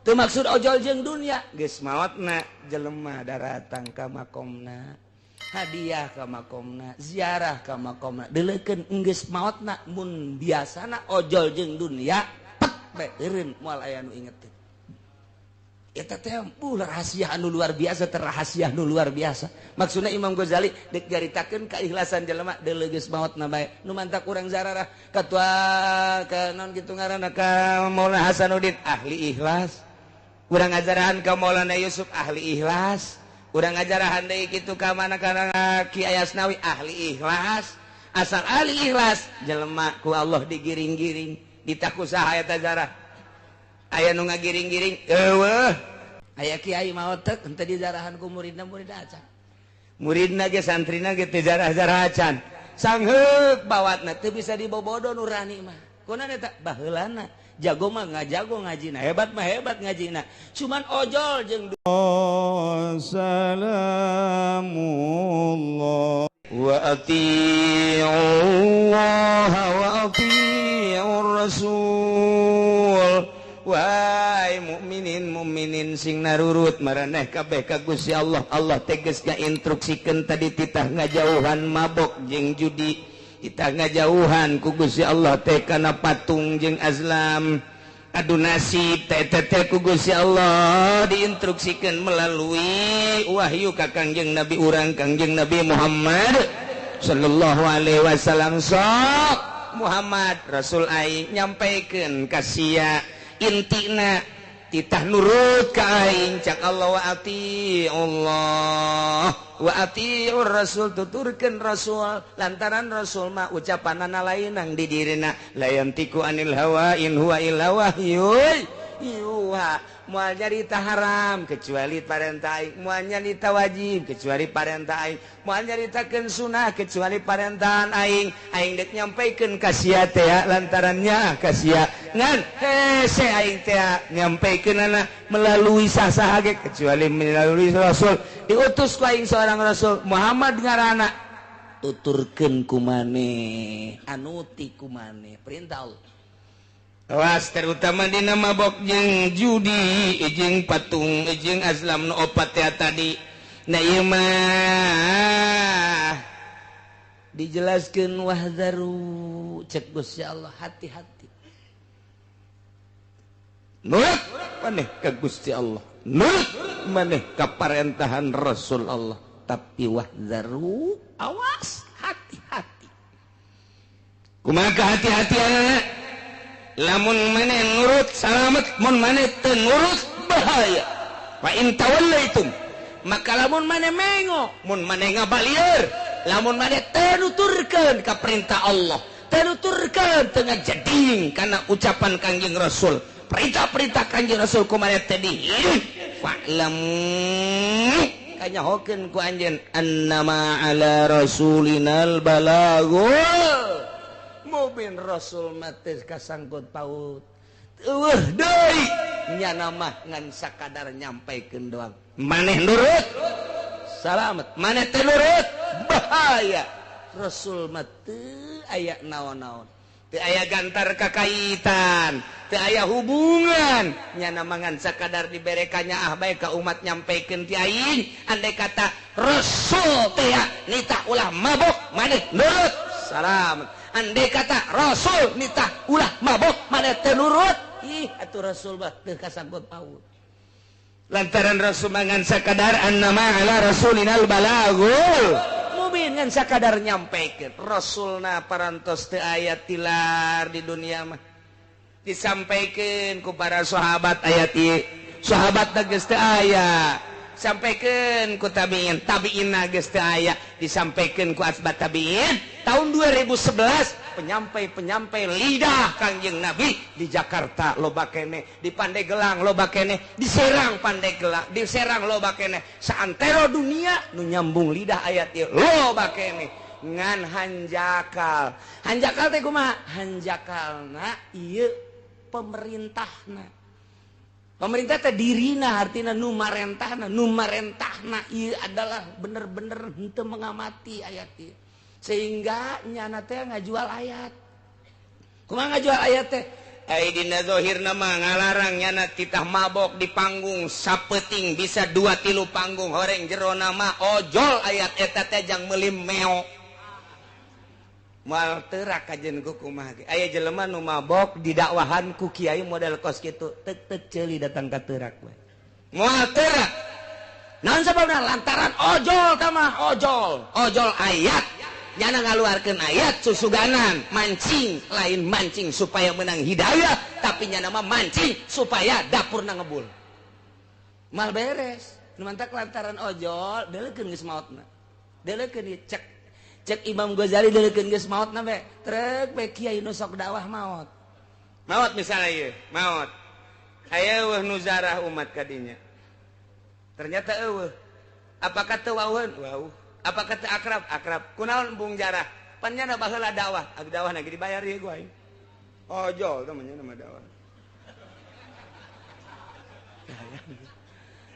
Teu maksud ojol jeung dunya, geus maotna jelema daratang ka makomna, hadiah ka makomna, ziarah ka makomna. Deuleukeun enggeus maotna, mun biasana ojol jeung dunya pek bae eureun, moal aya nu inget. Eta teh rahasia anu luar biasa, terrahasia nu luar biasa. Maksudna Imam Ghazali dek nyaritakeun keikhlasan jelema, deuleu geus maotna bae. Nu mantak urang zararah katua ka naon kitu ngaranna, ka Maulana Hasanuddin, ahli ikhlas. Urang ngajarahan ka Maulana Yusuf, ahli ikhlas. Urang ngajarahan deui kitu ka mana, kana Ki Ayasnawi, ahli ikhlas. Asal ahli ikhlas jelema, ku Allah digiring-giring. Ditaku saha eta zarah? Aya nu ngagiring-giring? Eueuh. Aya kiai maot teh henteu dizarahan ku muridna, muridna acan, muridna ge, santrina ge teu zarah-zarah acan. Sangheuk bawatna, teu bisa dibobodo nurani mah. Kunaon eta? Baheulana jago mah ngajago ngajina, hebat mah hebat ngajina, cuman ojol jeung Salamullah. Wa Allah wa atiiur rasul. Wahai mukminin mukminin sing narurut maraneh kabeh ka Gusti Allah. Allah tegas ngainstruksikeun tadi, titah ngajauhan mabok jeung judi, titah ngajauhan ku Gusti Allah teh kana patung jeung azlam, adu nasib teh teh. Ku Gusti Allah diinstruksikeun melalui wahyu ka Kangjeng Nabi urang, Kangjeng Nabi Muhammad sallallahu alaihi wasallam. Sok Muhammad, Rasul aing nyampaikeun ka sia, intina titah nurut ka aing. Cak Allah, wa ati Allah wa atiur rasul, tuturkeun rasul, lantaran rasul mah ucapanana lain nang di dirina, la yantiqu anil hawa in huwa illa wahyun yuha. Moal nyarita haram kecuali parentah aing, moal nyarita wajib kecuali parentah aing, moal nyaritakeun sunah kecuali parentahan aing. Aing dek nyampaikeun ka sia teh lantarannya ka sia ngan hese aing teh nyampaikeunana melalui sah-saha ge kecuali melalui rasul. Diutus ku aing seorang rasul, Muhammad ngaranna, tuturkeun ku maneh, anuti ku maneh perintah Allah. Awas terutama dina mabok jeung judi jeung patung jeung azlam nu opat ya tadi. Nah, ieu mah dijelaskeun, wahzaru, cek Gusti Allah, hati-hati. Nurut maneh ka Gusti Allah, nurut maneh ka parentahan Rasul Allah, tapi wahzaru, awas, hati-hati. Kumaha hati-hati? Lamun maneh nurut salamet, mun maneh teu nurut bahaya. Fa in tawallaitum, maka lamun maneh mengo, mun maneh ngabalieur, lamun maneh teu nuturkeun ka perintah Allah, teu nuturkeun, teu ngajading kana ucapan Kangjeng Rasul, perintah-perintah Kangjeng Rasul ku maneh teh di, fa'lam, kanyahokeun ku anjeun, annama ala rasulinal balagul mubin. Rasul mah teu kasangkut paut, eueuh deui, nyana mah ngan sakadar nyampaikeun doang. Maneh nurut salamet, maneh teu nurut bahaya. Rasul mah teu aya naon-naon, teu aya gantar kakaitan, teu aya hubungan. Nyana mah ngan sakadar diberekannya ah bae ka umat, nyampaikeun ti aing. Andai kata Rasul teh nitah ulah mabok, maneh nurut salamet. Andai kata Rasul nitah ulah mabok, maneh teu nurut, ih atuh Rasul mah teu kasangkut paut, lantaran Rasul ngan sakadar annama ala rasulinal balagul mubin, ngan sakadar nyampaikeun. Rasulna parantos teu aya tilar di dunia mah. Disampaikan ku para sahabat ayat ieu, sahabat geus teu aya. Sampaikan ku tabiin, tabiin geus teu aya. Disampaikan ku atba tabiin. Tahun 2011 penyampai-penyampai lidah Kangjeng Nabi di Jakarta loba kene, di Pandeglang loba kene, di Serang, Pandeglang, di Serang loba kene, saantero dunia nu nyambung lidah ayat ieu loba kene. Ngan hanjakal, hanjakal teh kumaha? Hanjakalna ieu pemerintahna, pemerintah teh dirina, artinya nu marentahna. Nu marentahna ieu adalah bener-bener henteu mengamati ayat ieu, sehingga nyana teh ngajual ayat. Kumaha ngajual ayat teh? Ai dina zahirna mah ngalarang nyana titah mabok di panggung sapeting bisa 2-3 panggung horeng jero nama ojol ayat eta teh jang meuli meo. Moal teurak kajen ku kumaha ge. Aya jelema nu mabok didakwahan ku kiai model kos kitu tek-tek ceuli datang ka teurak we. Moal teurak. Naon sababna lantaran ojol tamah ojol, ojol ayat. Nyana ngaluarkeun ayat susuganan mancing lain mancing supaya menang hidayah tapi nyana mah mancing supaya dapurna ngebul mal beres nu mantak lantaran ojol deulekeun geus maotna deulekeun cek cek Imam Ghazali deulekeun geus maotna be trek be kiai nu sok dakwah maot maot misalnya ieu maot aya eueuh nu zarah umat kadinya ternyata eueuh apakah teu wauheun wauh apa kata akrab akrab kunaon embung jarah pan nyana baheula dakwah atuh dakwah na ge dibayar ieu gua aing ojol teh mah nyana mah dakwah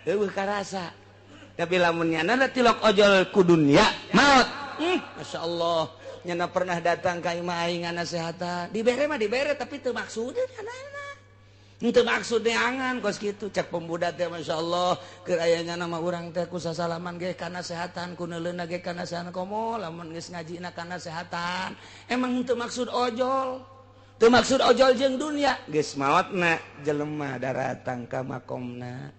eueuh karasa tapi lamun nyana tilok ojol ku dunya maot masyaallah nyana pernah datang ka imah aing ngasehatan dibere mah dibere tapi teu maksudna nyana teu maksud neangan kos kitu cek pemuda teh masyaallah keur aya nyana mah urang teh ku sasalaman ge kana sehatan ku neuleuna ge kana sehatan komo lamun geus ngajina kana sehatan emang teu maksud ojol teu maksud ojol jeung dunya geus maotna jelema daratang ka makomna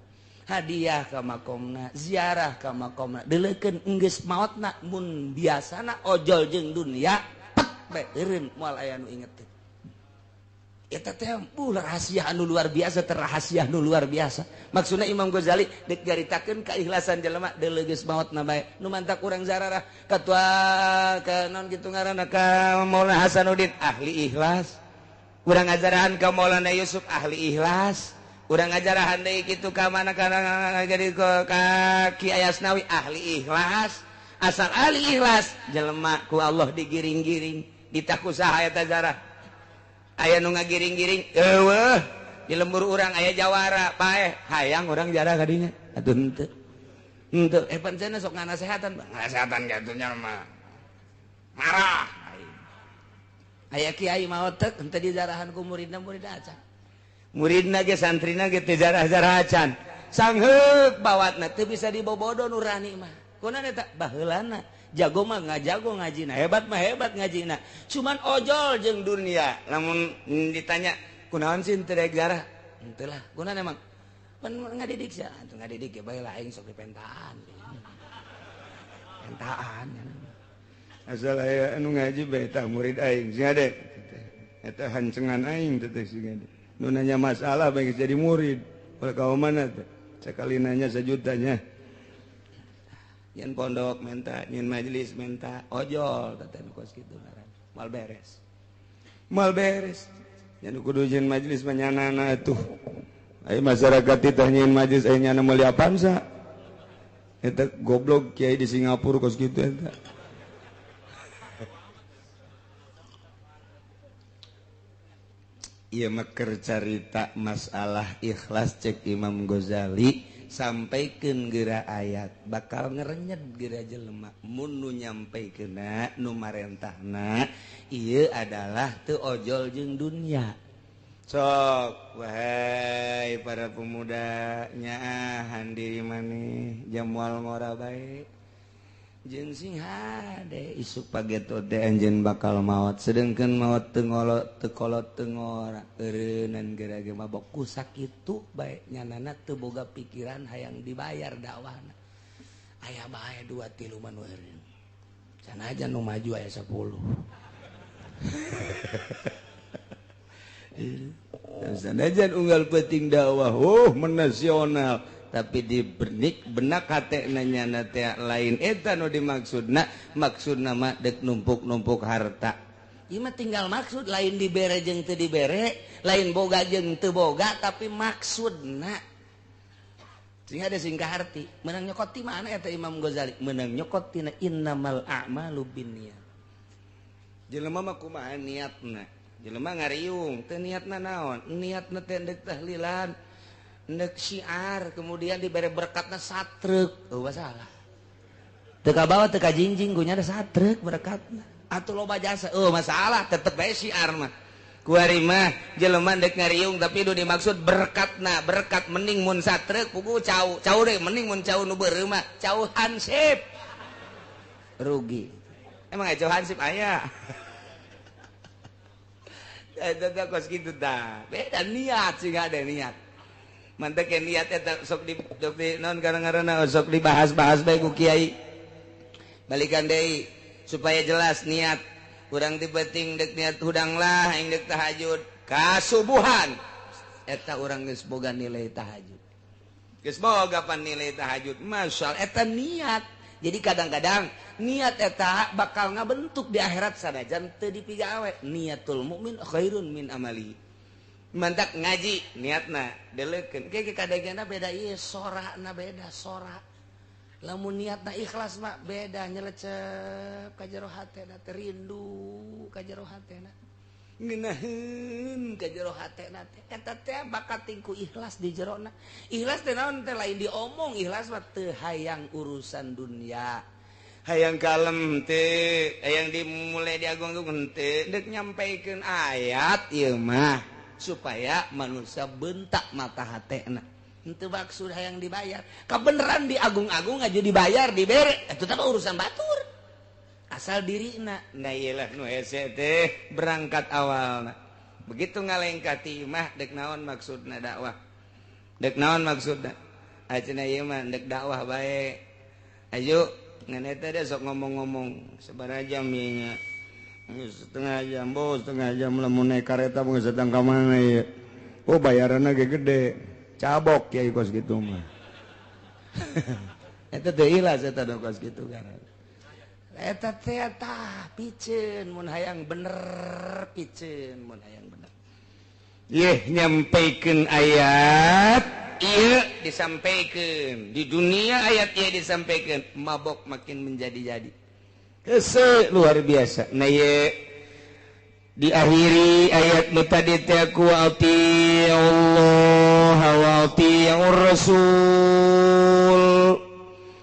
hadiah ka makomna ziarah ka makomna deulekeun geus maotna mun biasana ojol jeung dunya pet bae eureun moal aya nu inget. Eta teh rahasia anu luar biasa terrahasia anu luar biasa. Maksudna Imam Ghazali deuk nyaritakeun keikhlasan jelema deuleu geus maotna bae. Nu mantak urang zararah katua ka naon kitu ngaranna ka Maulana Hasanuddin ahli ikhlas. Urang ngajarahan ka Maulana Yusuf ahli ikhlas. Urang ngajarahan deui kitu ka mana kana jadi ka Ki Ayasnawi ahli ikhlas. Asal ahli ikhlas jelema ku Allah digiring-giring ditaku saha eta zarah. Aya nu ngagiring-giring eueuh di lembur urang aya jawara paeh hayang urang jarah kadinya atuh henteu henteu pan cenah sok nganasehatan nganasehatan ka atuh mah marah aya kiai maot teh henteu dijarahan ku muridna muridna acan muridna ge santrina ge teu jarah-jarah acan sangheuk bawatna teu bisa dibobodo nurani mah kunaon eta baheulana jago mah ngajago ngajina hebat mah hebat ngajina cuman ojol jeung dunia lamun ditanya kunaon sih teu rek jarah henteu lah kunaon emang pan ngadidik sia atuh ngadidik ge bae lah aing sok dipentaan pentaan asal aya anu ngaji bae tah murid aing sing ade eta hancengan aing teh sing ade nu nanya masalah bae jadi murid ulah ka mana teh sakali nanya sejutanya nyen pondok menta, nyen majelis menta, ojol teh nu kos kitu ngaran. Mal beres. Mal beres. Nyen kudu nyen majelis mah nyanana atuh. Ai masyarakat teh nyen majelis aya nyana meuli Avanza. Eta goblok kiai di Singapura kos kitu eta. Ieu mah keur carita masalah ikhlas cek Imam Ghazali sampaikeun geura ayat bakal ngerenyet geura jelema mun nu nyampaikeunna nu marentahna ieu adalah teu ojol jeung dunya. Sok wahai para pemuda nyaahan diri maneh jamual ngora bae jeung sing hade isuk pageto teh anjeun bakal maot sedengkeun maot teu ngolot teu kolot teu ngora eureunnan geura ge mabok ku sakitu bae nyanana teu boga pikiran hayang dibayar dakwahna aya bae 2 3 mah nu eureun sanajan nu maju aya 10 sanajan unggal penting dakwah oh menasional tapi di benik benak hate nanya teh lain eta nu dimaksudna maksudna mah dek numpuk-numpuk harta ieu mah tinggal maksud lain dibere jeung teu dibere lain boga jeung teu boga tapi maksudna sehingga ada singkah arti menang nyokot ti mana eta Imam Ghazali menang nyokot tina innamal a'malu binniyat jelema mah kumaha niatna jelema ngariung teu niatna naon niatna teh deuk tahlilan ndek syiar kemudian diberi berkatna satrek eueuh salah teu kabawa teu kajingjing gunya ada satrek berkatna atuh loba jasa eueuh masalah tetep bae syiar mah Kuari mah jelema dek ngariung tapi nu dimaksud berkatna, berkat mending mun satrek pugu cau, cau deh mending mun cau nu beureum mah cau hansip. Rugi. Emang cau hansip aya. Eta teh kos kitu tah. Beda niat sih ada niat. Mantek niat eta sok di naon karang-karana sok dibahas-bahas bae ku kiai. Balikan deui supaya jelas niat. Kurang dibeting dek niat hudang lah aing dek tahajud kasubuhan eta urang geus boga nilai tahajud, geus boga pan nilai tahajud masyaallah eta niat. Jadi kadang-kadang niat eta bakal ngabentuk di akhirat sanajan teu dipigawe. Niatul mukmin khairun min amali. Mantak ngaji niatna deleukeun ke kadegena beda ieu sorana beda sora. Lamun niatna ikhlas mah beda nyelecep ka jero hatena teh rindu ka jero hatena ngeunaheun ka jero hatena teh eta teh bakat tingku ikhlas di jerona. Ikhlas teh naon teh lain diomong, ikhlas mah teu hayang urusan dunia, hayang kalem teh hayang dimulai diagung-agung teh deuk nyampaikeun ayat ieu mah supaya manusia bentak mata hatena. Itu maksud hayang dibayar. Kebenaran diagung-agung aja dibayar, dibere. Itu tak urusan batur. Asal dirina. Nah iyalah nu hese teh berangkat awalna. Begitu ngalengkah ti imah dek naon maksudna dakwah. Dek naon maksudna? Acenah ieu mah dek dakwah bae. Ayo ngan eta teh sok ngomong-ngomong sabaraha jam ieu nya. Setengah jam, bos, setengah jam lamun naik kareta mah geus datang ka mana ieu. Oh bayaranna ge gede. Cabok kiai kos gitu mah. Eta teh ikhlas eta do kos kitu kan. Eta teh tah piceun mun hayang bener, piceun mun hayang bener. Yeh nyampaikeun ayat ieu disampaikeun di dunia ayat ieu disampaikeun mabok makin menjadi-jadi. Hese luar biasa. Nah ieu diakhiri ayat nu tadi teh ku Allah wa ati'ur rasul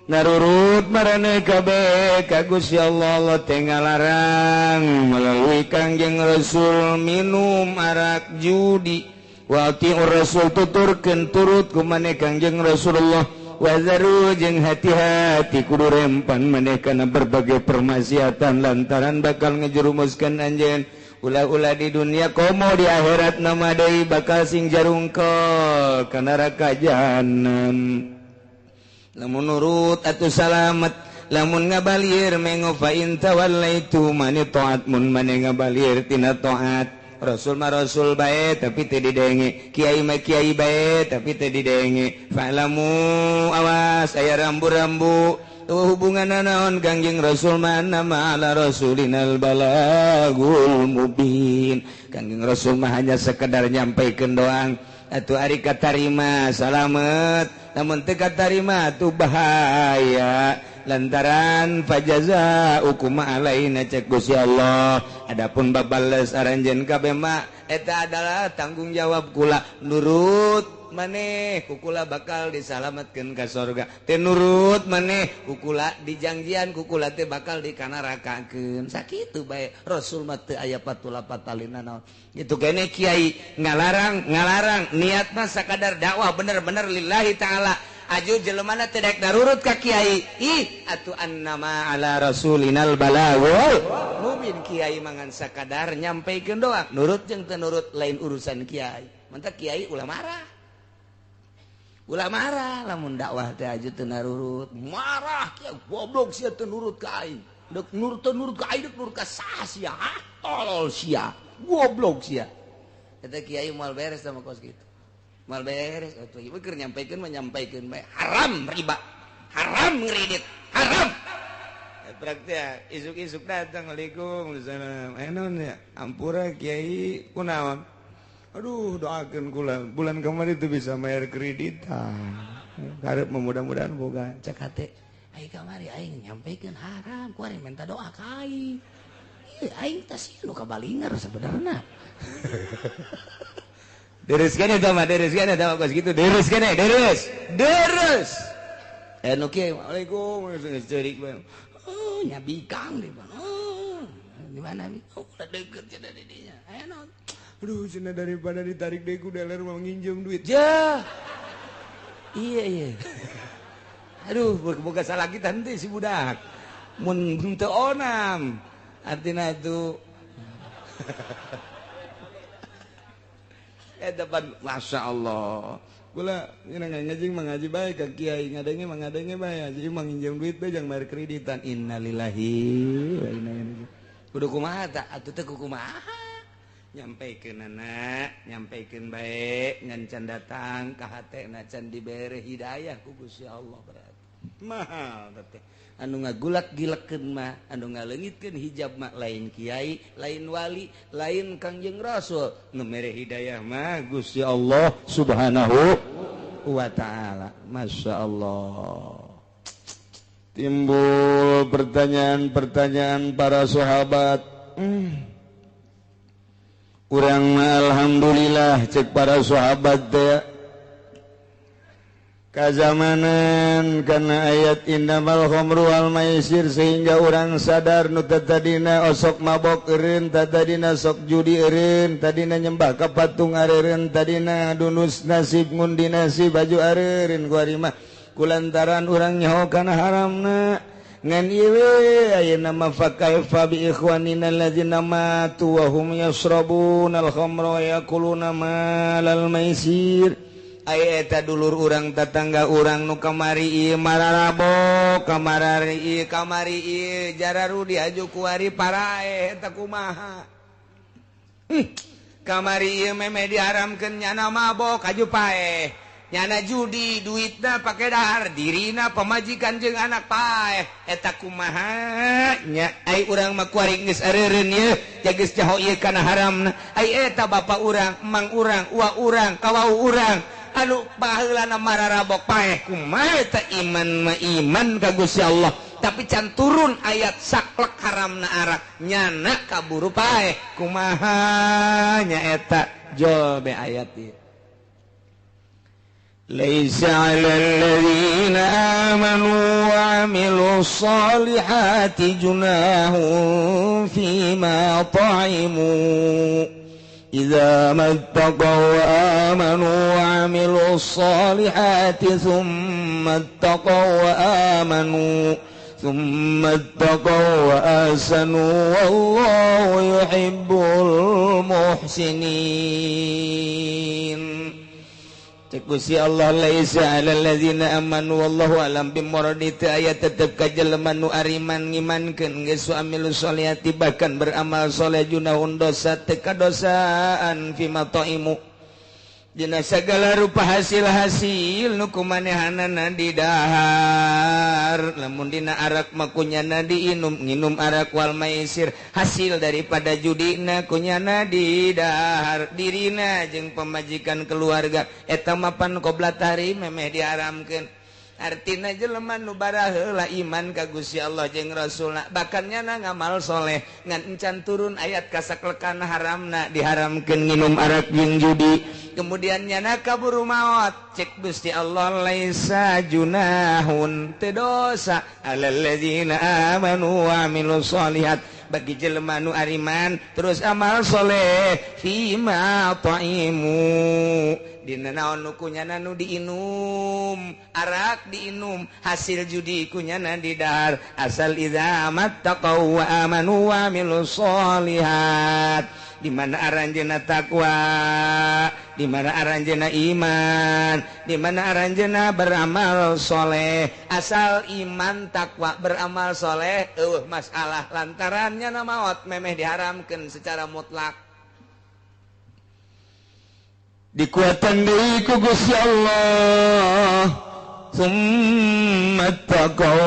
narurut marane kabeh ka Gusti Allah. Allah teh ngalarang melalui Kangjeng Rasul minum arak judi. Wa ati'ur rasul tuturkeun turut ku maneh Kangjeng Rasulullah. Wa zaru jeung hati-hati kudu rempan maneh kana berbagai permaksiatan lantaran bakal ngejerumuskeun anjeun ulah-ulah di dunia komo di akhirat nama deui bakal sing jarungkol ka neraka jahanam. Lamun nurut atuh salamet, lamun ngabalir mengo fa in tawallaitu mani taat mun mane ngabalir tina taat. Rasul mah rasul bae tapi teu didenge, kiai mah kiai bae tapi teu didenge. Fa'lamu awas aya rambu-rambu hubungan naon Kangjeng Rasul mana ma'ala rasulinal balagul mubin. Kangjeng Rasul mah hanya sekedar nyampaikeun doang. Atuh ari katarima salamet, namun teu katarima atuh bahaya. Lantaran fajaza hukum alaina cek Gusti Allah. Adapun babales aranjeun kabeh mah eta adalah tanggung jawab kula. Nurut maneh kukula bakal disalametkeun ka sorga, teu nurut maneh kukula dijangjian kukula teh bakal dikanarakakeun. Sakitu bae Rasul mah teu aya patula patalina naon. Kitu kene kiai ngalarang ngalarang niat mah sakadar dakwah bener-bener lillahi taala. Aju jelemana teu daek narurut ka kiai. Ih atuh annama ala rasulinal balagul mubin. Kiai mangan sakadar nyampaikeun doang, nurut jeung teu nurut lain urusan kiai. Mantak kiai ulah marah. Ulah marah lamun dakwah teh aju teu narurut. Marah kieu goblok sia teu nurut ka aing. Deuk nurut teu nurut ka aing deuk nurut ka saha sia? Ah, tolol sia. Goblok sia. Eta kiai moal beres sama kos kitu. Moal beres atuh ieu keur nyampaikeun mah nyampaikeun bae. Haram riba. Haram ngredit. Haram. Praktek isuk-isuk datang waalaikumsalam. Eh naon ya? Ampura kiai kunaon? Aduh doakan kula bulan kemarin itu bisa bayar kreditan. Karep mudah-mudahan boga cek hate. Ai kamari aing nyampaikeun haram, ku aing minta doa ka aing. Ieu aing teh sieun nu kabalinger sebenarna. Deres kene tah mah, deres kene tah kos kitu, deres kene, deres. Deres. Eh nu kieu waalaikum ceurik bae. Oh nya bikang di mana? Oh, di mana? Oh, udah deket cenah di dinya. Aya naon? Aduh cenah daripada ditarik deui ku dealer mau nginjem duit. Ja. Iya iya. Aduh boga salah kita henteu si budak. Mun teu onam artina itu eta pan masyaallah. Kula ngaji mengaji bae ka kiai ngadenge mangadenge bae haji mah nginjem duit bae jang bayar kreditan. Innalillahi wa inna ilaihi raji'un. Kudu kumaha tah atuh teh kumaha? Nyampaikeun anak, nyampaikeun bae ngan can datang ka hatena can dibere hidayah ku Gusti Allah berarti. Mahal teh. Anu ngagulak gilekeun mah, anu ngaleungitkeun hijab mah lain kiai, lain wali, lain Kangjeng Rasul. Nu mere hidayah mah Gusti Allah Subhanahu wa taala. Masya Allah. Timbul pertanyaan-pertanyaan para sahabat. Urang alhamdulillah cek para sahabat teh kazamanan karena ayat innamal khamru wal maisir sehingga urang sadar nu tadina osok mabok eureun, tadina sok judi eureun, tadina nyembah ka patung areureun, tadina dunus nasib ngundi nasib baju areureun ku ari mah kulantaran urang nyaho kana haramna. Ngan ieu ayeuna mah fa kaifa bi ikhwanina allazina matu wa hum yashrabuna al-khamra wa yakuluna malal maisir. Aya eta dulur urang tetangga urang nu kamari ieu mararabok, kamarari ieu kamari ieu jararudi aju kuari parae eta kumaha. Kamari ieu memeh diharamkeun nyana mabok aju paeh. Nyana judi duitna pake dahar dirina pamajikan jeung anak paeh eta kumaha nya. Ai urang mah kuari geus areureun ieu geus jaho ieu kana haramna. Ai eta bapa urang, emang urang, uwa urang, kawau urang anu baheulana mararabok paeh kumaha eta iman mah iman ka Gusti Allah tapi can turun ayat saklek haramna arak nyana kaburu paeh kumaha nya eta jol be ayat ieu. Laisa 'alal ladzina amanu wa 'amilus solihati junahun fima ta'imu idza mattaqaw wa amanu wa 'amilus solihati thumma ittaqaw wa amanu thumma ittaqaw wa ahsanu wallahu yuhibbul muhsinin. Cek Gusti Allah laisa 'alal ladzina amanu wallahu alam bimuradi ayat tetep ka jelema nu ariman ngimankeun geus amilu sholihati bahkan beramal soleh junahun dosa teu kadosaan fima taimu dina sagala rupa hasil-hasil nu kumanehanana didahar lamun dina arak mah kunyana diinum nginum arak wal maisir hasil daripada judina kunyana didahar dirina jeung pamajikan keluarga eta mapan qobla tahrim memeh diharamkeun. Artina jelema nu baraheula iman ka Gusti Allah jeung Rasulna bahkan nyana ngamal soleh ngan encan turun ayat kasaklekan haramna diharamkeun nginum arak jeung judi kemudian nyana kaburu maot cek Gusti Allah laisa junahun teu dosa alal ladzina amanu wa amilus solihat bagi jelema nu ariman terus amal soleh fima ta'imu dina naon nu kunyana nu diinum arak diinum hasil judi kunyana didahar asal idza mattaqau wa amanu wa amilus solihat di mana aranjeuna takwa, di mana aranjeuna iman, di mana aranjeuna beramal soleh. Asal iman takwa beramal soleh eueuh masalah lantarannya na maot memeh diharamkeun secara mutlak. Dikuatan deui ku Gusti Allah. Summa taqaw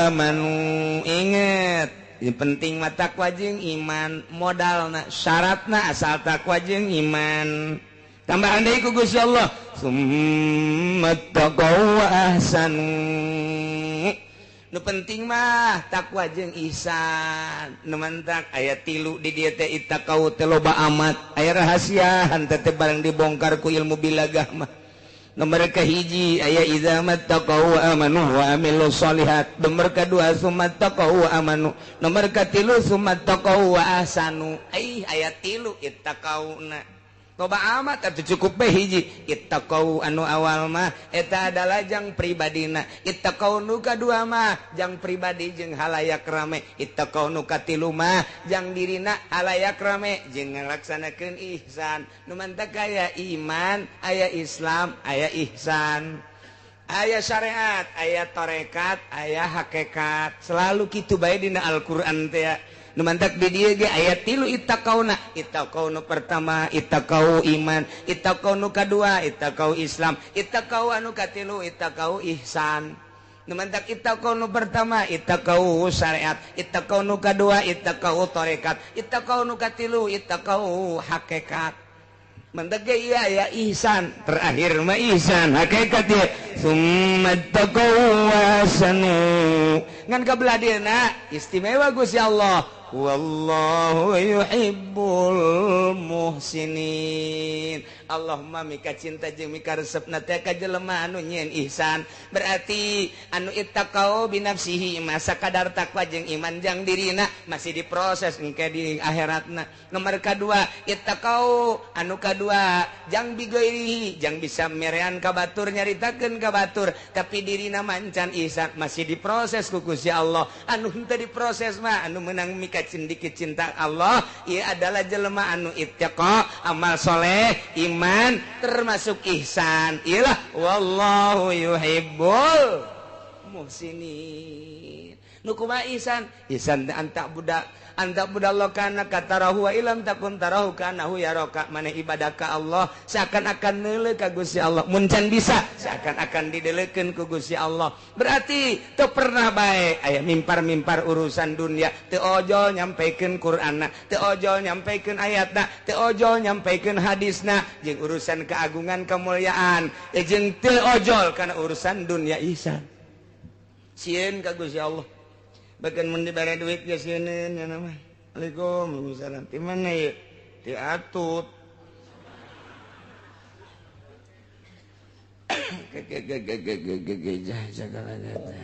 amanu. Ingat, yang penting mah takwa jeung iman, modalna, syaratna asal takwa jeung iman. Tambahan deui ku Gusti Allah, summa taqaw wa ahsanu. Nu penting mah takwa jeung ihsan. Nu mantak aya 3 di dieu teh ittaqau teh loba amat. Aya rahasiaan teh barang dibongkar ku ilmu bilagah mah. Nomor kahiji aya idza mattaqau wa amanu wa amilus sholihat. Nomor kadua sumattaqau wa amanu. Nomor katilu sumattaqau wa ahsanu. Ai aya tilu ittaqauna. Loba amat atuh cukup bae hiji. Ittaqau anu awal mah eta adalah jang pribadina. Ittaqau nu kadua mah jang pribadi jeung halayak rame. Ittaqau nu katilu mah jang dirina halayak rame jeung ngalaksanakeun ihsan. Nu mantak aya iman, aya Islam, aya ihsan. Aya syariat, aya tarekat, aya hakikat. Selalu kitu bae dina Al-Qur'an teh. Nu mantak di dieu ge aya tilu ittaqauna. Ittaqau nu pertama ittaqau iman, ittaqau nu kadua ittaqau Islam, ittaqau anu katilu ittaqau ihsan. Nu mantak ittaqau nu pertama ittaqau syariat, ittaqau nu kadua ittaqau tarekat, ittaqau nu katilu ittaqau hakikat. Mantak ge ieu aya ihsan, terakhir mah ihsan hakikat ieu. Summa taqau wasanu. Ngan kabelah dieuna istimewa Gusti Allah. Wallahu yuhibbul muhsinin. Allahumma mika cinta jeung mika resepna teh ka jelema anu nyieun ihsan. Berarti anu ittaqau binafsihi masa kadar takwa jeung iman jang dirina masih diproses engke di akhiratna. Nomor kadua ittaqau anu kadua jang bigoirihi jang bisa merean ka batur nyaritakeun ka batur tapi dirina mancan ihsan masih diproses ku Gusti Allah. Anu henteu diproses mah anu meunang mika cindiki cinta Allah ia adalah jelema anu ittaqa amal soleh iman termasuk ihsan. Iyalah wallahu yuhibbul muhsinin. Nu kumaha ihsan? Ihsan anta budak anta budallah kana katarahu wa ilam takun tarahu kanahu yaraka. Maneh ibadah ka Allah seakan-akan neuleuh ka Gusti Allah. Mun can bisa seakan-akan dideulekeun ku Gusti Allah. Berarti teu pernah bae aya mimpar-mimpar urusan dunia, teu ojol nyampikeun Qur'anna, teu ojol nyampikeun ayatna, teu ojol nyampikeun hadisna jeung urusan keagungan kemuliaan, jeung teu ojol kana urusan dunia ihsan. Sieun ka Gusti Allah. Bahkan mun dibere duit ge sieun nya mah. Assalamualaikum, waalaikumsalam. Ti mana ieu? Ti Atut.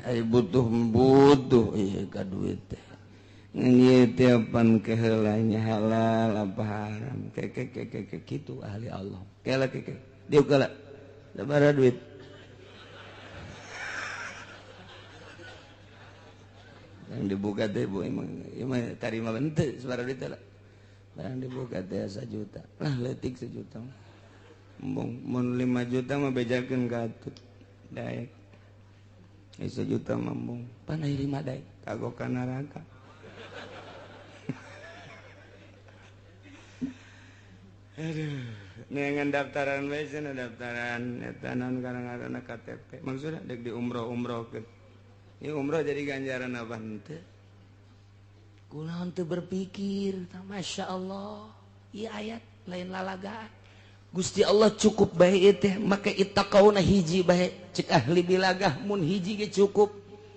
Ai butuh ieu ka duit teh. Ngan ieu teh pan keheulanya halal apa haram. Ke kitu ahli Allah. Kela ke. Dieu kala. Sabaraha duit? Yang dibuka teh bu emang emang tarima bente sabaraha duit lah. Barang dibuka teh 1 juta. Lah leutik 1 juta. Embung mun 5 juta mah bejakeun ka Atut. Daek. 1 juta mah embung. Pan aya 5 daek kagok ka neraka. Aduh, neangan daftaran bae cenah daftaran eta naon karang-karangna KTP. Maksudna deuk di umroh-umrohkeun. Ini umroh jadi ganjaran apa henteu? Kunaon teu berpikir, Masya Allah, ieu ayat lain lalagaan. Gusti Allah cukup bae teh, make ittaqauna hiji bae. Cek ahli bilagah mun hiji ge cukup.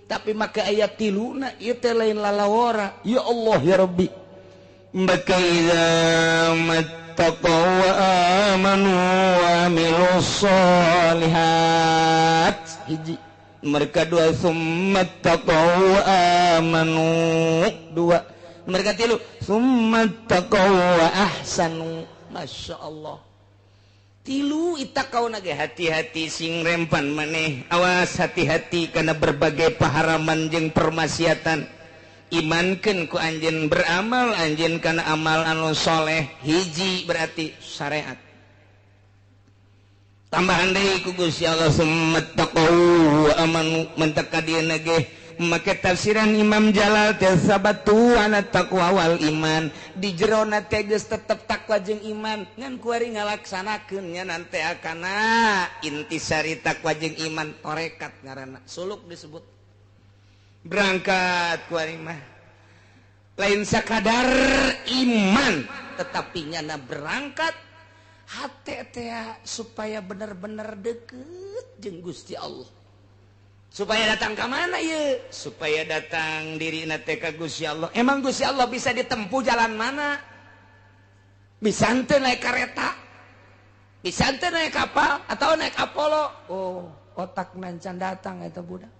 Tapi make ayat tiluna ieu teh lain lalawara. Ya Allah ya Rabbi. Maka idza mattaqau wa amanu wa amilus sholihat. Hiji. Mereka dua summattaqau amanu dua. Mereka tilu summattaqau wa ahsanu. Masya Allah. Tilu ittaqau nage hati-hati sing rempan maneh. Awas hati-hati karena berbagai paharaman jeung permaksiatan. Imankeun ku anjeun beramal anjeun kana amal anu soleh. Hiji berarti syariat. Tambahan deui ku Gusti Allah summattaqau wa amanu mentaka dieuna ge make tafsiran Imam Jalal teh sabatu ana taqwa wal iman di jerona teh geus tetep takwa jeung iman ngan kuari ngalaksanakeun nya nanti akana intisari takwa jeung iman tarekat ngaranna suluk disebut berangkat kuari mah lain sakadar iman tetapi nyana berangkat hate teh supaya bener-bener deket jeung Gusti Allah. Supaya datang ke mana ieu? Supaya datang dirina teh ka Gusti Allah. Emang Gusti Allah bisa ditempuh jalan mana? Bisa henteu naik kereta? Bisa teh naik kapal atau naik Apollo. Oh, otak nancan datang eta budak.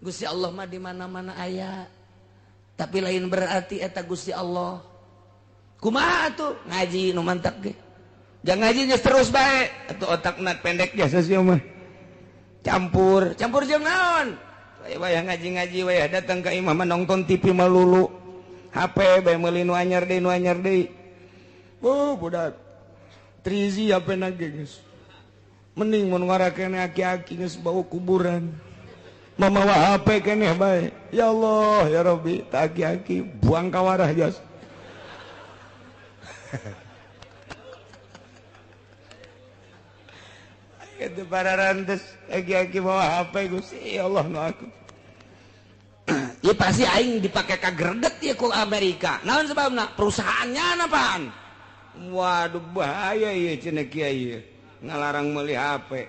Gusti Allah mah di mana-mana aya. Tapi lain berarti eta Gusti Allah. Kumaha atuh ngaji nu mantap ge. Jangan ngaji geus terus bae. Atuh otakna pendek biasa sih mah. Campur, campur jeung naon? Wayah ngaji-ngaji wayah datang ke imah nonton TV melulu. HP bae meuli nu anyar deui nu anyar deui. Oh, budak. Trizi HP na ge geus. Mending mun ngarakene aki-aki geus bau kuburan. Mamawa HP keneh bae. Ya Allah, ya Rabbi, tak aki-aki buang kawarah jas. Itu para rantes aki-aki bawa HP Gusti, ya Allah nu aku. Ya pasti aing dipake kagreget ya ku Amerika. Naon sebabna? Perusahaannya apaan? Waduh bahaya ieu cenah kiai. Ngalarang meuli HP.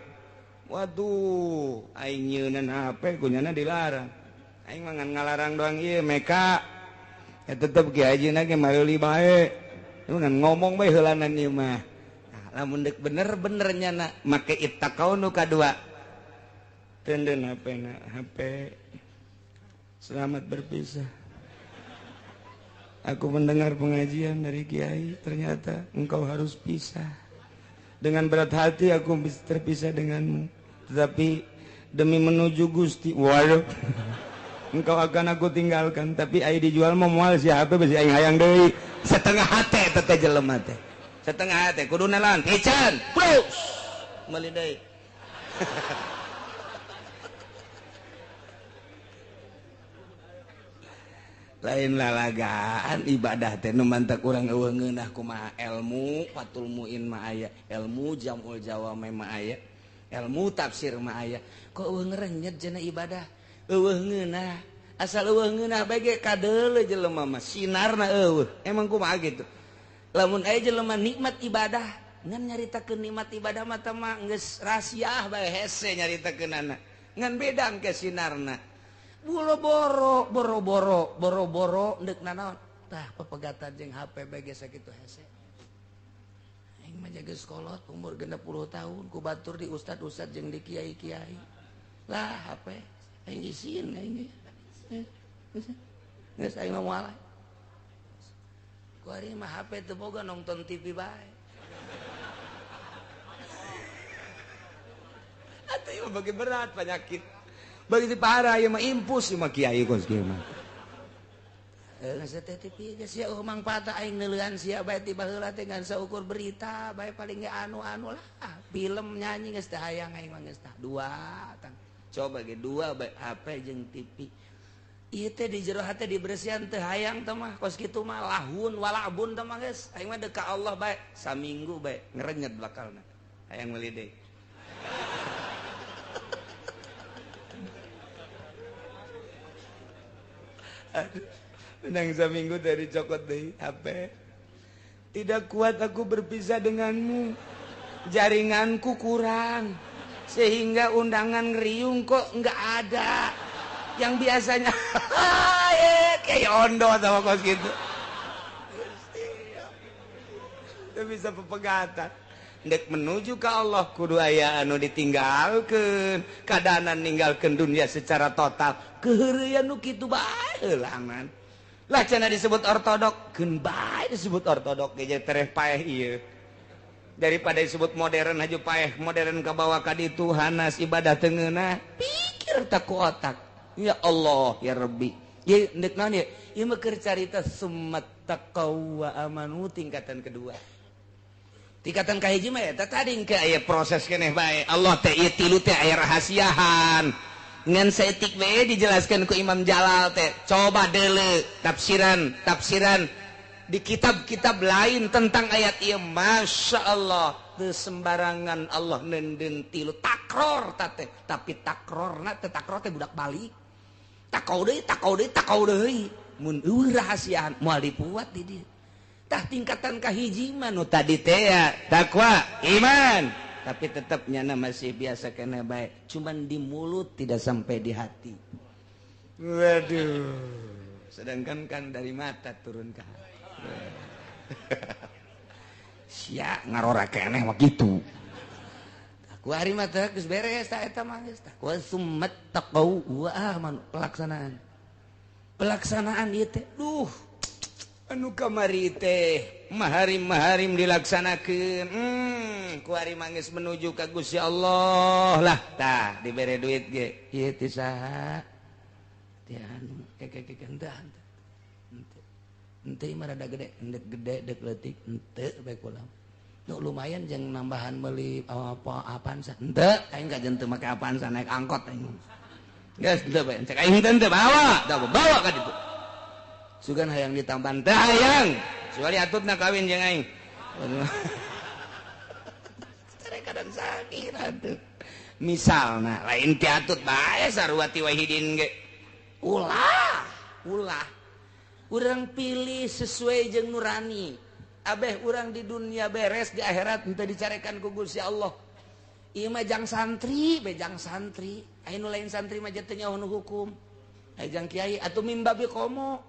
Waduh, aing nyeunan HP kunyana dilarang. Aing mah ngan ngalarang doang ieu meka. Ya tetep kiai hajina ge meuli bae. Ngan ngomong bae heulanan ieu mah. Nah, lamun deuk bener-bener nyana make ittaqau nu kadua. Tenden HP na, HP. Selamat berpisah. Aku mendengar pengajian dari kiai, ternyata engkau harus pisah. Dengan berat hati aku terpisah denganmu. Tetapi demi menuju Gusti, waduh, engkau akan aku tinggalkan. Tapi aing dijual mah moal si HP besi aing hayang deui. Setengah hate teh jelema teh. Setengah hate kudu nalan pican. Plus meuli deui. Lain lalagaan ibadah teh nu mantak urang eueuh ngeunah kumaha ilmu Fathul Muin mah aya, ilmu Jam'ul Jawami mah aya, ilmu tafsir mah aya. Kok eueuh ngerenyet cenah ibadah? Eueuh ngeunah. Asal eueuh ngeunah bae ge kadeuleu jelema mah sinarna eueuh. Emang kumaha gitu? Lamun aya jelema nikmat ibadah, ngan nyaritakeun nikmat ibadah mah teh mah geus rahasiah bae hese nyaritakeunana. Ngan beda engke sinarna. Boro-boro, boro-boro, boro-boro deuk nanaon. Tah pepegatan jeung HP bae ge sakitu hese. Aing mah jaga sekolot umur 60 tahun ku batur di ustad-ustad jeung di kiai-kiai. Lah HP aing isin aing. Geus aing mah moal. Ku ari mah HP teu boga nonton TV bae. Atuh ieu bagi berat penyakit. Begitu parah ya mah impus mah kiai kos kieu mah. Geus teh TV geus sia eueuh mangfaat aing neuleuan sia bae ti baheula teh ngan saukur berita bae paling ge anu-anu lah. Film nyanyi geus teh hayang aing mah geus tah dua tang. Coba ge dua bae HP jeung TV. Ieu teh di jero hate dibersihan teh hayang teh mah kos kitu mah lahun walabun teh mah geus. Aing mah deuk ka Allah bae saminggu bae ngerenyet bakalna. Hayang meuli deui. Aduh, menang seminggu dari cokot deh HP. Tidak kuat aku berpisah denganmu. Jaringanku kurang sehingga undangan ngeriung kok nggak ada. Yang biasanya kayak ondo sama kos gitu. Itu bisa pepegatan. Ndek menuju ke Allah kudu aya anu ditinggalkeun, kadanan ninggalkeun dunia secara total. Keheureuyan nu kitu bae heulangan. Lah cenah disebut ortodok, keun bae disebut ortodok ge tereh paeh ieu. Daripada disebut modern haju paeh, modern kabawa ka ditu hanas ibadah teu ngeunah. Pikir tak ku otak. Ya Allah ya Rabbi. Ye ndek naon ye? Ieu mah keur carita summat taqaw wa amanu tingkatan kedua. Tingkatan kahiji mah eta tadi engke aya proses keneh bae. Allah teh ieu tilu teh aya rahasiahan. Ngan saeutik bae dijelaskeun ku Imam Jalal teh. Coba deuleu tafsiran, tafsiran di kitab-kitab lain tentang ayat ieu. Masya Allah, teu sembarangan Allah neundeun tilu takror ta teh. Tapi takrorna teh takror teh budak balik. Takau deui, takau deui, takau deui. Mun eueuh rahasiaan moal dipuat di dieu. Tah tingkatan kahiji mah nu tadi teh ya takwa iman, tapi tetap nyana masih biasa kena baik, cuman di mulut tidak sampai di hati. Waduh, sedangkan kan dari mata turun ke hati. Sia ngarora keneh mah kitu. Ku ari mah teh geus beres ta eta mah geus tah. Wa summat taqau wa amanu pelaksanaan. Pelaksanaan ieu teh duh anu kamari teh maharim-maharim dilaksanakeun. Ku ari mah geus menuju ka Gusti Allah lah tah dibere duit ge. Ieu teh saha? Teh anu keke henteu. Henteu mah rada gede, endek gede dek leutik henteu bae kula. Nu lumayan jeung nambahan meuli apa apaan sa. Henteu aing kajen teu make apaan sa naik angkot aing. Geus henteu bae cek aing henteu bawa, da bawa ka ditu. Sugan hayang ditambahan teu hayang. Kecuali atutna kawin jeung aing. Kadang sakit atuh. Misalna lain ti atut bae sarua ti wahidin ge. Ulah, ulah. Urang pilih sesuai jeung nurani. Abeh urang di dunia beres, di akhirat henteu dicarekan ku Gusti Allah. Ieu mah jang santri, be jang santri. Aya nu lain santri mah teu nyaho nu hukum. Aya jang kiai atuh mimbabi komo.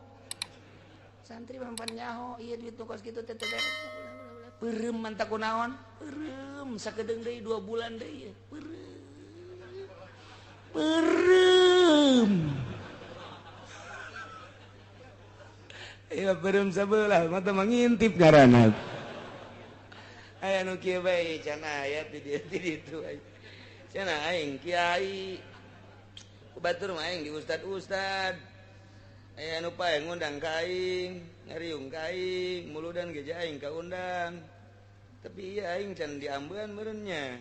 Santri mah pan nyaho, ieu duit nu kos kitu teh teu beres. Peureum mantap kunaon? Peureum sakedeung deui 2 bulan deui. Peureum. Peureum. Iya peureum sabelah mata mangintip ngaranna. Aya nu kieu bae can aya di dieu di ditu. Cenah aing kiai. Batur mah aing di ustad-ustad. Aya nu pae ngundang ka aing, ngariung ka aing, muludan ge aing kaundang. Tapi iya aing can diambean meureun nya.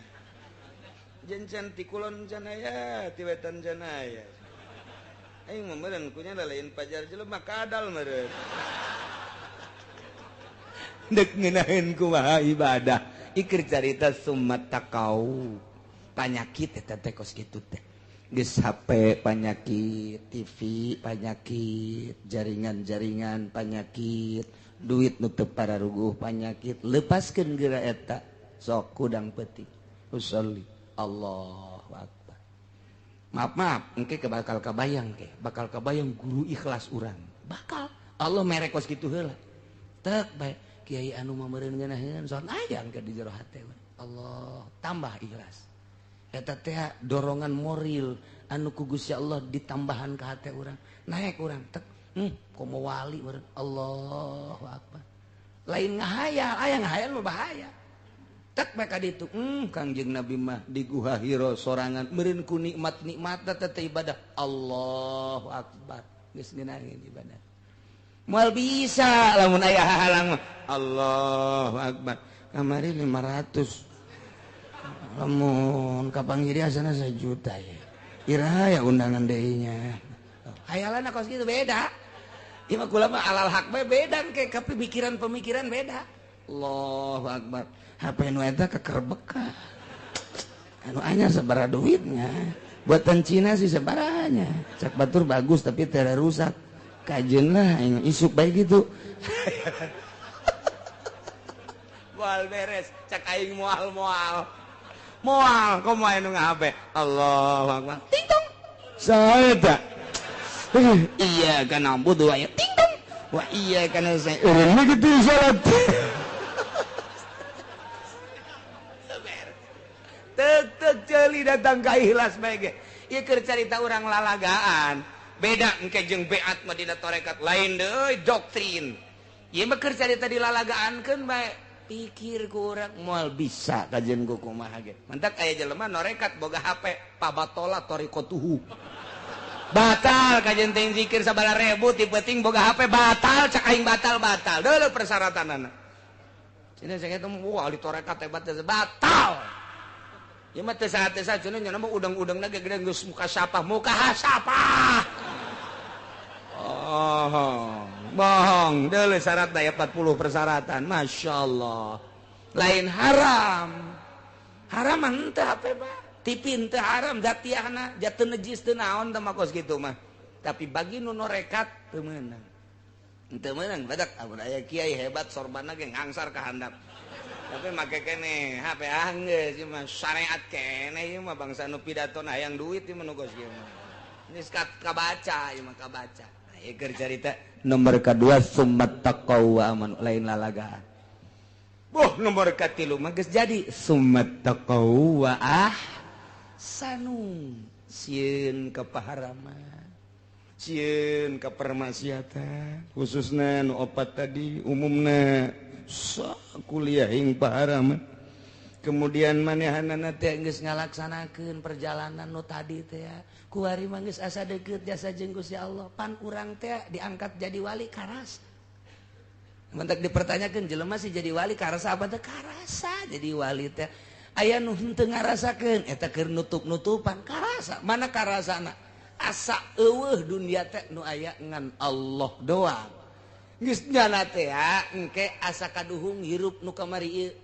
Jeung can ti kulon can aya, ti wetan can aya. Aing mah meureun kunya lain pajar jelema kadal meureun. Deuk ngeunaheun kumaha ibadah. Ikir carita summat taqau. Panyakit eta teh kos kitu teh. Geus HP panyakit, TV panyakit, jaringan-jaringan panyakit, duit nu teu pararuguh panyakit, lepaskeun geura eta sok kudang peuting. Usolli Allahu akbar. Maaf maaf, engke bakal kabayang ke, bakal kabayang guru ikhlas urang. Bakal Allah mere kos kitu heula. Tek bae kiai anu mah meureun ngeunaheun son aya engke di jero hate. Allah tambah ikhlas. Eta teh dorongan moral anu ku Gusti Allah ditambahan ka hate urang. Naik urang tek, komo wali meureun. Allahu akbar. Lain ngahayal, aya ngahayal mah bahaya. Tek bae ka ditu, Kangjeng Nabi mah di Guha Hira sorangan meureun ku nikmat-nikmat teh ibadah. Allahu akbar. Geus ngeunaheun ibadah. Moal bisa lamun aya hahalang mah. Allahu akbar. Kamari 500. Lamun kapanggih dia sana 1 juta ya. Iraha ya undangan deui nya. Hayalan kos kitu beda. Ieu mah kula mah alal hak bae beda ke pemikiran-pemikiran beda. Allahu akbar. HP nu eta kekerbeka. Anu anyar sabaraha duitnya. Buatan Cina sih sabarahanya. Cak batur bagus tapi teu rusak. Kajeun lah aing isuk bae gitu. Moal beres, cak aing moal-moal. Moal komo aya nu ngahape. Allahu akbar. Ting tong. Saha eta? Iya kana ambu dua ya. Ting tong. Wah iya kana saya. Eureun kitu salat. Tek tek ceuli datang ka ikhlas bae ge. Ieu keur carita urang lalagaan. Beda engke jeung beat mah dina tarekat lain deui doktrin. Ieu mah keur carita dilalagaankeun bae. Pikir ku urang moal bisa kajian ku kumaha ge. Mantak aya jelema norekat boga HP pabatola torikotuhu. Batal kajian teh zikir sabaraha ribu ti peuting boga HP batal cak aing batal-batal. Deuleu persyaratanana. Cenah saya teh wah di torekat hebat batal. Ieu mah teu saha-saha cenah nya mah udang-udangna ge gede geus muka sapah, muka hasapah. Oh. Bohong, deuleu syarat daya 40 persyaratan. Masya Allah. Lain haram. Haram mah henteu HP mah. TV henteu haram jatiahna, jatuh najis teu naon teh mah kos kitu mah. Tapi bagi nu norekat teu meunang. Henteu meunang badak amun aya kiai hebat sorbanna ge ngangsar ka handap. Tapi make keneh HP anggeus ieu mah syariat keneh ieu mah bangsa nu pidatona hayang duit ieu mah nu kos kieu mah. Geus kabaca ieu mah kabaca. Nah, ieu carita nomor kedua summat taqaw wa amanu lain lalagaan. Boh nomor katilu mah geus jadi summat taqaw wa ahsanu. Sieun ka paharaman, sieun ka permaksiatan, khususna nu opat tadi, umumna kuliah ing paharaman. Kemudian manehanana teh geus ngalaksanakeun perjalanan nu tadi teh kuari mah geus asa deukeut jasa jeung Gusti Allah. Pan urang teh diangkat jadi wali karasa. Mentak dipertanyakeun jelema sih jadi wali karasa apa teh? Karasa jadi wali teh. Aya nu henteu ngarasakeun eta keur nutup-nutupan karasa. Mana karasana? Asa eueuh dunia teh nu aya ngan Allah doang. Geus nyana teh engke asa kaduhung hirup nu kamari ieu.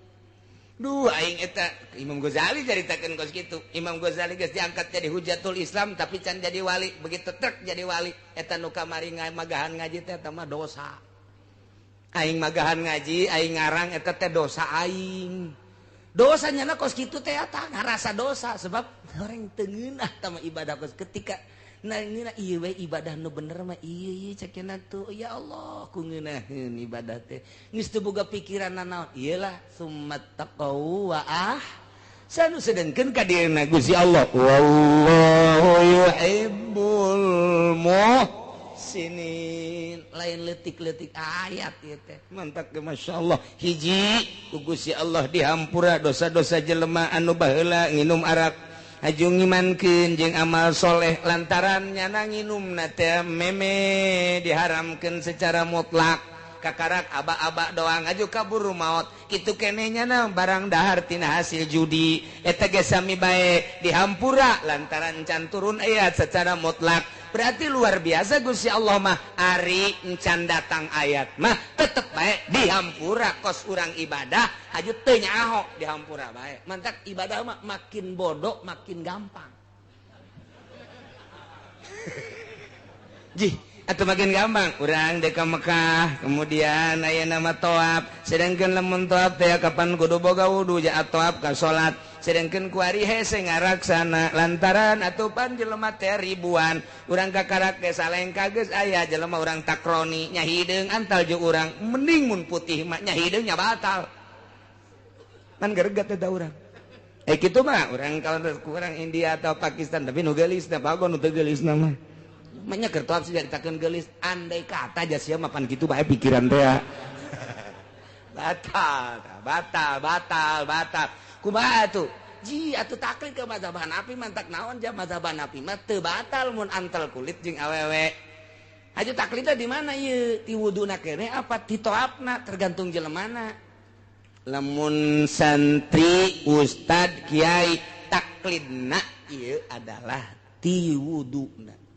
Duh aing eta Imam Ghazali caritakeun kos kitu. Imam Ghazali geus diangkat jadi hujatul Islam tapi can jadi wali. Begitu trek jadi wali eta nu kamari magahan ngaji teh eta mah dosa. Aing magahan ngaji, aing ngarang eta teh dosa aing. Dosa nyana kos kitu teh eta ngarasa dosa sebab orang teu ngeunah tah mah ibadah kos ketika nah ngeunah ieu we ibadah nu bener mah ieu ieu cek cenah tuh ya Allah ku ngeunaheun ibadah teh geus teu boga pikiran nanaon ieu lah summat taqaw wa ahsanu sedengkeun ka dieuna Gusti Allah wallahu yuhibbul muhsinin. Lain leutik-leutik ayat ieu teh mantak ge masyaallah hiji ku Gusti Allah dihampura dosa-dosa jelema anu baheula nginum arak aju ngimankeun jeung amal soleh lantaran nyana nginumna teh meme diharamkeun secara mutlak kakarak aba-aba doang aju kaburu maot kitu keneh nyana barang dahar tina hasil judi eta ge sami bae dihampura lantaran can turun ayat secara mutlak. Berarti luar biasa Gusti Allah mah ari encan datang ayat mah tetep bae dihampura kos urang ibadah aju teu nyaho dihampura bae. Mantak ibadah mah makin bodoh makin gampang. Jih atau makin gampang urang dek ka Mekah kemudian aya nama toab sedangkan lamun toab teh kapan kudu boga wudu ja toab ka salat sedangkan kuari hese ngaraksana lantaran atupan jelema teh ribuan urang kakarak ge salengka geus aya jelema urang takroni nya hideung antal jeung urang mending mun putih mah nya hideung nya batal kan geregat eta urang kitu mah urang kalau kurang India atau Pakistan tapi nu geulis teh bagon nu teu geulis mah banyak kertoap sih caritakeun geulis andai kata aja sia mapan kitu bae pikiran teh batal batal batal batal kumaha atuh ji atuh taklid ke mazhab Hanafi mantak naon ja mazhab Hanafi mah teu batal mun antel kulit jeung awewe aju taklidna di mana ieu ti wuduna keneh apa ti toapna tergantung jelemana lamun santri ustad kiai taklidna ieu adalah ti wuduna.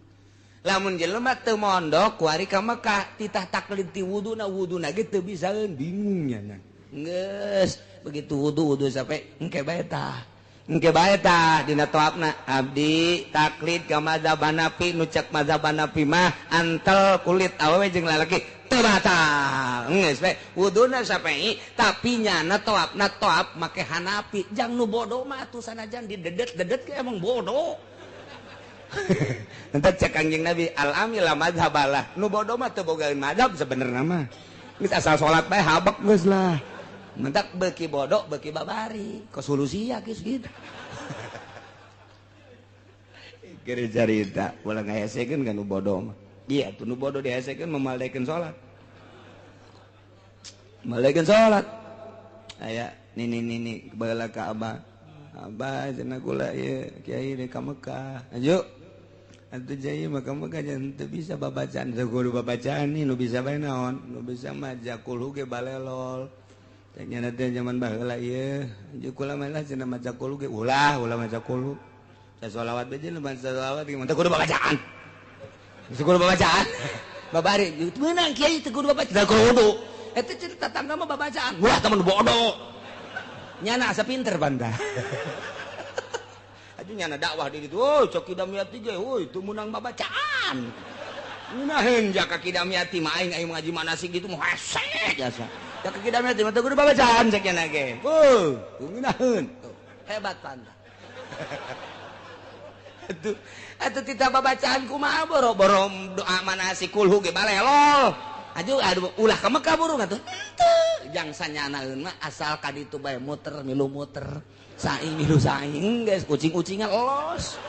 Lamun jelema teu mondok kuari ka Mekah titah taklid ti wuduna wuduna ge teu bisaeun bingung nya. Geus begitu wudu wudu sampai engke bae tah. Engke bae tah dina toapna abdi taklid ka mazhab Hanafi nu cek mazhab Hanafi mah antel kulit awewe jeung lalaki teu batal. Geus bae wuduna sampai tapi nyana toapna toap make Hanafi jang nu bodoh mah atuh sanajan didedet-dedet ge emang bodoh. Entah cek Kangjeng Nabi al-amila madhabalah nu bodoh mah teu bogaeun madhab sebenarnya mah geus asal salat bae habek geus lah mentak beuki bodoh beuki babari kosolusi ya geus gitu. Keur carita ulah ngahesekeun ka nu bodoh mah iya tuh nu bodoh dihesekeun memaldekeun salat maldekeun salat aya nini nini baheula ka abah abah cenah kula ieu kiai rek ka Mekah aju atuh jaya maka Mekah jangan teu bisa babacaan teu kudu babacaan nih nu bisa bae naon nu bisa mah jakul ge balelol teh nya teh zaman baheula ieu aju kula mah lah cenah maca kul ge ulah ulah maca kul sasolawat bae jeung salawat ge teu kudu babacaan teu kudu babacaan babari meunang kiai teu kudu babacaan teu kudu eta cenah tatangga mah babacaan wah teman bodoh nyana asa pinter banda. Aju nyana dakwah di ditu, oh cok Kidamiati ge, oh itu menang babacaan. Ngeunaheun jaka Kidamiati mah aing aing ngaji manasik gitu mah hese jasa. Jaka Kidamiati mah teu kudu babacaan cek nyana ge. Oh, ngeunaheun. Hebat banda. Atuh atuh tita babacaan kumaha boro-boro doa manasik kulhu ge balelol. Aju aduh ulah ka Mekah burung atuh. Henteu. Jang sanyanaeun mah asal ka ditu bae muter milu muter. Saing milu saing geus kucing-kucingan los.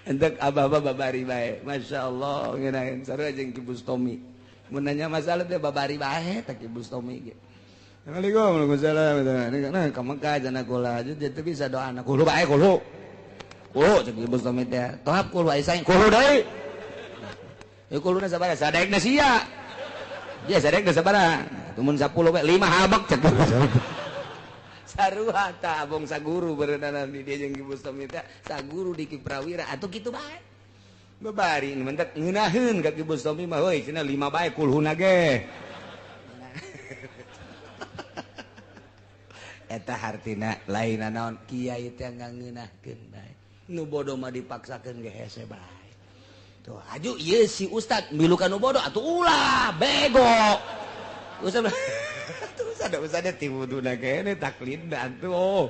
Entek abah-abah babari bae. Masya Allah ngeunaheun sarua jeung Ki Bustomi. Mun nanya masalah teh babari bae teh Ki Bustomi ge. Assalamualaikum warahmatullahi wabarakatuh. Nah, ka Mekah cenah kula teu bisa doana kulu bae kulu. Kulu cek Ki Bustomi teh. Tohap kulu aya saing kulu deui. Ya kuluna sabaraha sadaekna sia. Dia sadaekna sabaraha. Tumun 10 bae 5 habak cek. Sarua ta abong saguru berenana di dia jeung Ki Bustomi teh saguru di Ki Prawira atuh kitu bae. Babari nu mentek ngeunaheun ka Ki Bustomi mah heuy cenah 5 bae kulhuna ge. Eta hartina lain naon kiai teh ngangeunahkeun bae. Nu bodoh mah dipaksakeun ge hese bae. Tuh aju ieu si ustad milu ka nu bodoh atuh ulah bego. Ustad tuh ustad ti wuduna kene taklidna atuh.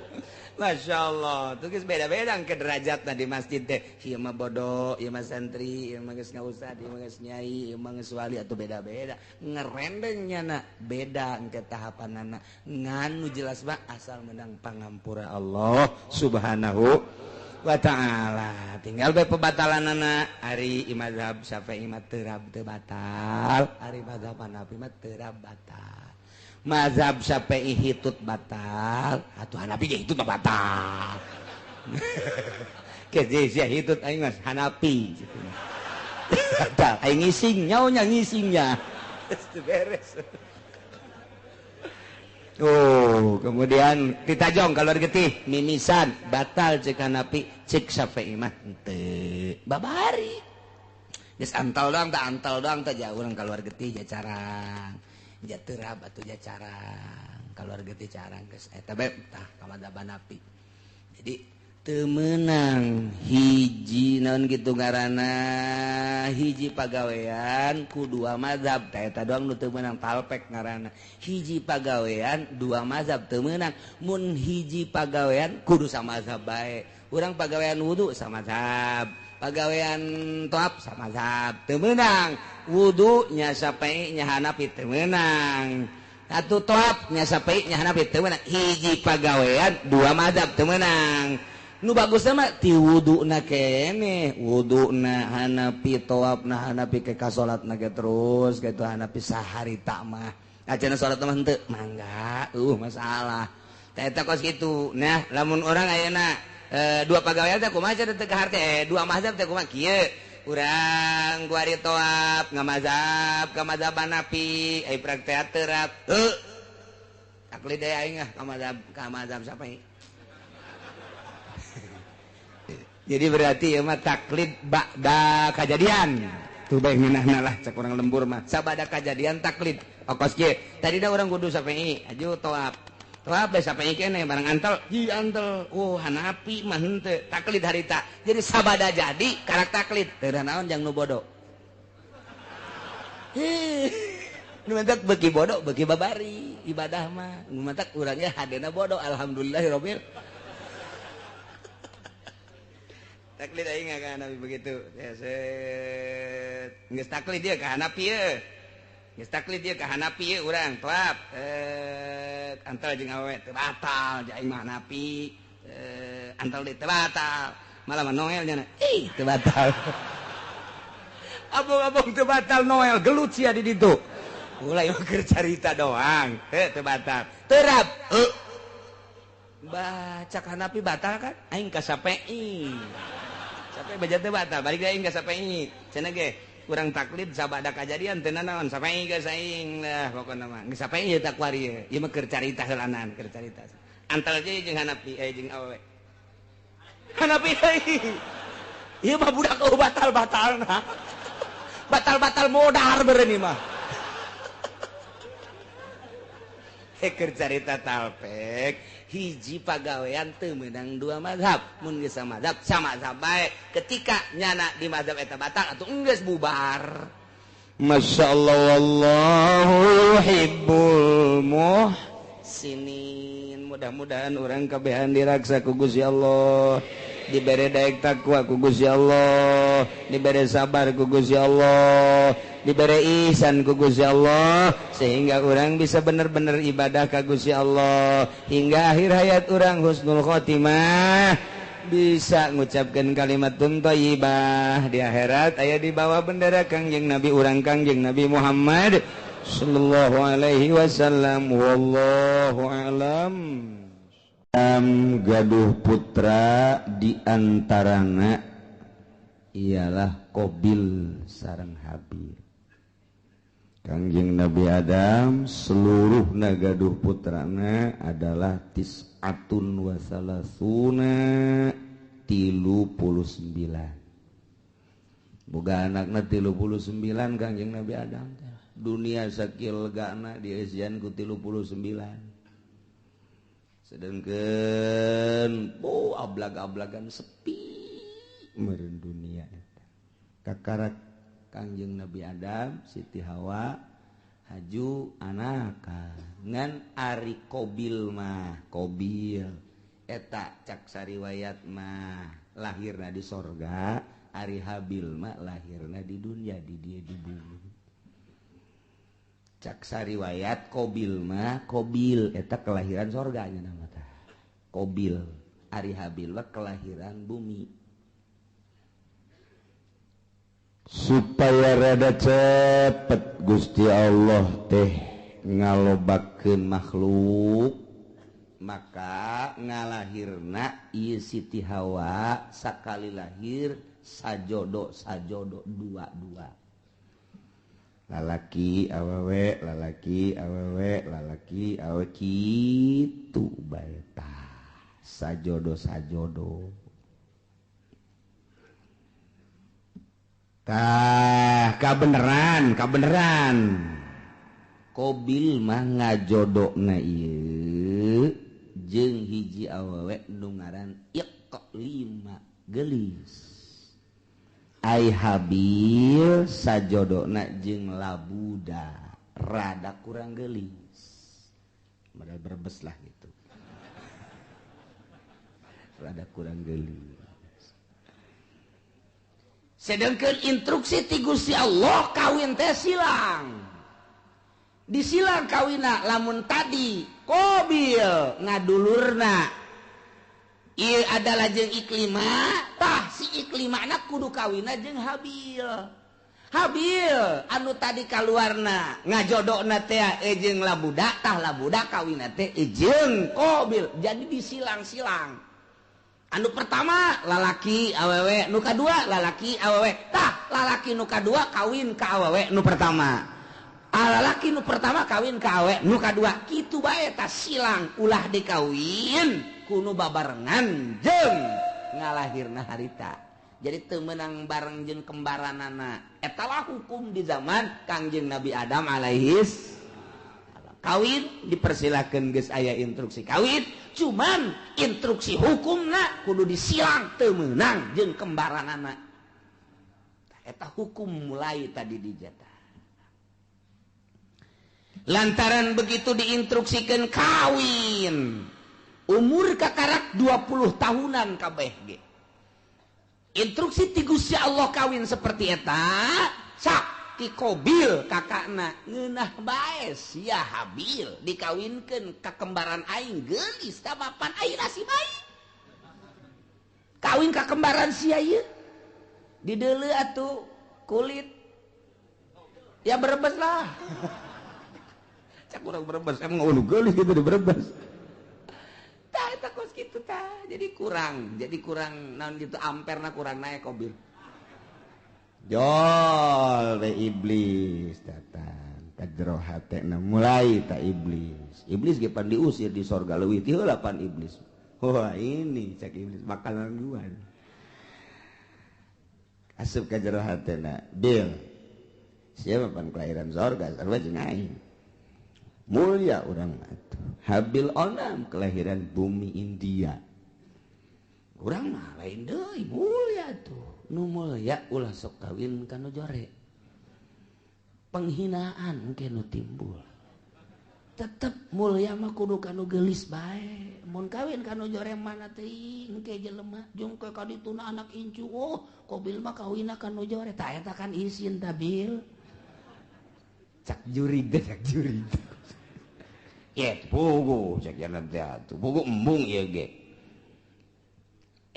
Masya Allah, tuh geus beda-beda ke derajatna di masjid teh. Ieu mah bodoh, ieu mah santri, ieu mah geus ngaustad, ieu mah geus nyai, ieu mah geus wali atuh beda-beda. Ngerendeng nyana beda engke tahapanana. Ngan nu jelas mah asal menang pangampura Allah Subhanahu wa ta'ala. Tinggal bae pebatalanana ari mazhab Syafi'i mah terab teu batal, ari mazhab Hanafi mah terab batal. Mazhab Syafi'i hitut batal, atuh Hanafi ge hitut mah batal. Ke sia hitut aing mah Hanafi gitu. Batal aing ngising nyaonya ngisingnya. Geus beres. Oh, kemudian ditajong keluar getih mimisan batal cek Hanafi, cek Syafi'i mah henteu. Babari. Geus antal doang tah antal doang tah jauh urang keluar getih jacarang. Jaterab atau jacarang keluar getih carang geus eta bae tah ka mazhab Hanafi. Jadi teu meunang hiji naon kitu ngaranna hiji pagawean ku dua mazhab tah eta doang nu teu meunang talpek ngaranna. Hiji pagawean dua mazhab teu meunang. Mun hiji pagawean kudu samazhab bae. Urang pagawean wudu samazhab, pagawean toap samazhab teu meunang. Wudu nya Syafi'i nya Hanafi teu meunang. Atuh toap nya Syafi'i nya Hanafi teu meunang. Hiji pagawean dua mazhab teu meunang. Nu bagusna mah ti wuduna keneh, wuduna Hanafi, toapna Hanafi ke ka salatna ge terus kitu Hanafi saharita mah. Acan salat mah henteu mangga, masalah. Tah eta kos kitu. Nah, lamun urang ayeuna dua pagawean teh kumaha cenah teu kaharte, dua mazhab teh kumaha kieu. Urang kuari toap ngamazhab ka mazhab Hanafi, ai praktek terap. Heuh. Taklid deui aing ah ka mazhab Syafi'i. Jadi berarti ieu mah taklid ba'da kajadian. Tuh bae ngeunahna lah cek urang lembur mah. Sabada kajadian taklid. Okos kieu. Tadina urang kudu Syafi'i, aju toap. Toap bae Syafi'i keneh barang antel, ji antel. Oh, Hanafi mah henteu taklid harita. Jadi sabada jadi karak taklid. Teu naon jang nu bodoh. Hih. Nu mantak beuki bodoh, beuki babari ibadah mah. Nu mantak urangnya hadena bodoh, alhamdulillahirabbil. Taklid aing ka Hanafi begitu. Ya set. Geus taklid ieu ka Hanafi ye. Geus taklid ieu ka Hanafi ye urang toap. Antal jeung awewe teu batal, aing mah Hanafi. Antal deui teu batal. Malah mah Noel nya. Ih, teu batal. Abong-abong teu batal Noel gelut sia di ditu. Ulah ieu keur carita doang. Heuh teu batal. Terap. Heuh. Baca Hanafi batal kan? Aing ka Syafi'i. Sampai baca teu batal, balik deui aing ka Syafi'i. Cenah ge urang taklid sabada kajadian teu nanaon Syafi'i geus aing lah pokona mah. Geus Syafi'i ieu takwari ieu. Ieu mah keur carita heulanan, keur carita. Antal deui jeung Hanafi jeung awewe. Hanafi deui. Ieu mah budak eueuh batal-batalna. Batal-batal modar beureun ieu mah. Keur carita talpek hiji pagawean teu meunang dua mazhab. Mun geus samazhab samazhab bae. Ketika nyana di mazhab eta batal atuh enggeus bubar. Masyaallah wallahu yuhibbul muhsinin. Mudah-mudahan urang kabehan diraksa ku Gusti Allah, dibere daek takwa ku Gusti Allah. Allah, dibere sabar ku Gusti Allah, dibere ihsan ku Gusti Allah, sehingga orang bisa bener-bener ibadah ka Gusti Allah hingga akhir hayat orang husnul khotimah, bisa ngucapkan kalimat thayyibah di akhirat aya di bawah bendera Kangjeng Nabi urang Kangjeng Nabi Muhammad sallallahu alaihi wasallam. Wallahu alam. Gaduh putra di antarana ialah Qabil sareng Habil. Kangjeng Nabi Adam seluruh gaduh putrana adalah tis'atun wa salasuna 39. Boga anakna 39 Kangjeng Nabi Adam. Dunia sakil legana dieusian ku 39. Sedangkan oh ablag-ablagan sepi meureun dunia eta. Kakarak Kangjeng Nabi Adam, Siti Hawa haju anaka ngan ari Qabil mah, Qabil eta cak sariwayat mah lahirna di sorga, ari Habil mah lahirna di dunia, di dia di bumi. Cak sariwayat Qabil mah, Qabil eta kelahiran sorga nya nama tah. Qabil, ari Habil mah kelahiran bumi. Supaya rada cepet Gusti Allah teh ngalobakeun makhluk, maka ngalahirna ieu Siti Hawa sakali lahir sajodo sajodo dua-dua, lalaki awewe, lalaki awewe, lalaki awewe, kitu bae tah sajodo sajodo. Tah kabeneran kabeneran Qabil mah ngajodona ieu jeung hiji awewe nu ngaran Iqlima geulis. Ai Habil sajodona jeung Labuda rada kurang geulis, modal Brebes lah gitu, rada kurang geulis. Sedangkan instruksi ti Gusti Allah kawin teh silang, disilang kawina. Lamun tadi Qabil ngadulurna ieu adalah jeung Iklima, tah si Iklimana kudu kawina jeung Habil. Habil anu tadi kaluarna ngajodokna teh jeung Labuda, tah Labuda kawina teh jeung Qabil. Jadi disilang-silang. Anu pertama lalaki awewe, nu kadua lalaki awewe, tah lalaki nu kadua kawin ka awewe nu pertama, lalaki nu pertama kawin ka awewe nu kadua, kitu bae tah silang, ulah dikawin kuno babarengan jeung ngalahirna harita. Jadi teu meunang bareng jeung kembaranana. Eta lah hukum di zaman Kangjeng Nabi Adam alaihis. Kawin dipersilakan geus aya instruksi kawin, cuman instruksi hukumna kudu disilang teu meunang jeung kembaranana. Eta hukum mulai tadi dijatah. Lantaran begitu diinstruksikan kawin, umur kakarak 20 tahunan kabeh ge. Instruksi ti Gusti Allah kawin seperti eta, sak ti Qabil kakakna ngeunah bae sia Habil dikawinkeun ka kembaran aing geulis tah mapan aing nasib aing. Kawin ka kembaran sia ieu dideuleu atuh kulit. Ya Brebes lah. Cak urang Brebes emang ulu geulis gitu di Brebes. Tah eta kos kitu tah. Jadi kurang naon gitu amperna kurang naik Qabil. Jol we iblis datang ka jero hatena mulai ta iblis. Iblis ge pan diusir di sorga leuwih ti heula pan iblis. Wah ini cak iblis makanan gua. Asup ka jero hatena, Bil. Siapa pan kelahiran sorga sarua jeung aing. Mulia urang atuh. Habil onam kelahiran bumi India. Urang mah lain deui mulia tuh. Nu mulia ulah sok kawin ka nu jore. Penghinaan ke nu timbul. Tetep mulia mah kudu kanu geulis bae. Mun kawin kanu jore mana teh engke jelema jeung ke ka dituna anak incu. Oh, Kobil mah kawinna kanu jore. Tah eta kan isin tabil. Cak jurig teh cak jurig. Ye pugu cak jalan teh atuh. Pugu embung ieu ge.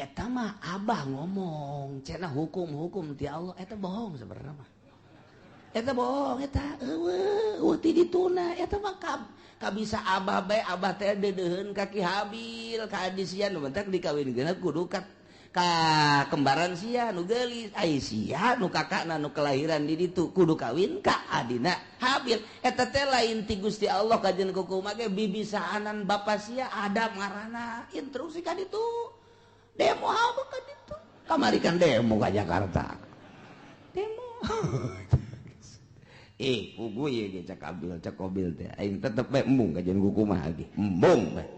Eta mah abah ngomong cenah hukum-hukum ti Allah eta bohong sebenarnya mah. Eta bohong eta eueuh ti dituna eta mah kabisa abah bae abah teh deudeuheun ka Ki Habil ka adi sia nu bentak dikawinkeun kudu ka kembaran sia nu geulis ai sia nu kakakna nu kelahiran di ditu kudu kawin ka adina Habil eta teh lain ti Gusti Allah kajen kukumaha ge bibisaanan bapa sia Adam ngaranna instruksi ka ditu demo apa ka ditu kamari kan demo ka Jakarta demo. Pugu ieu ge cak Abil cak Kobil teh aing tetep bae embung kajian kukumaha ge embung bae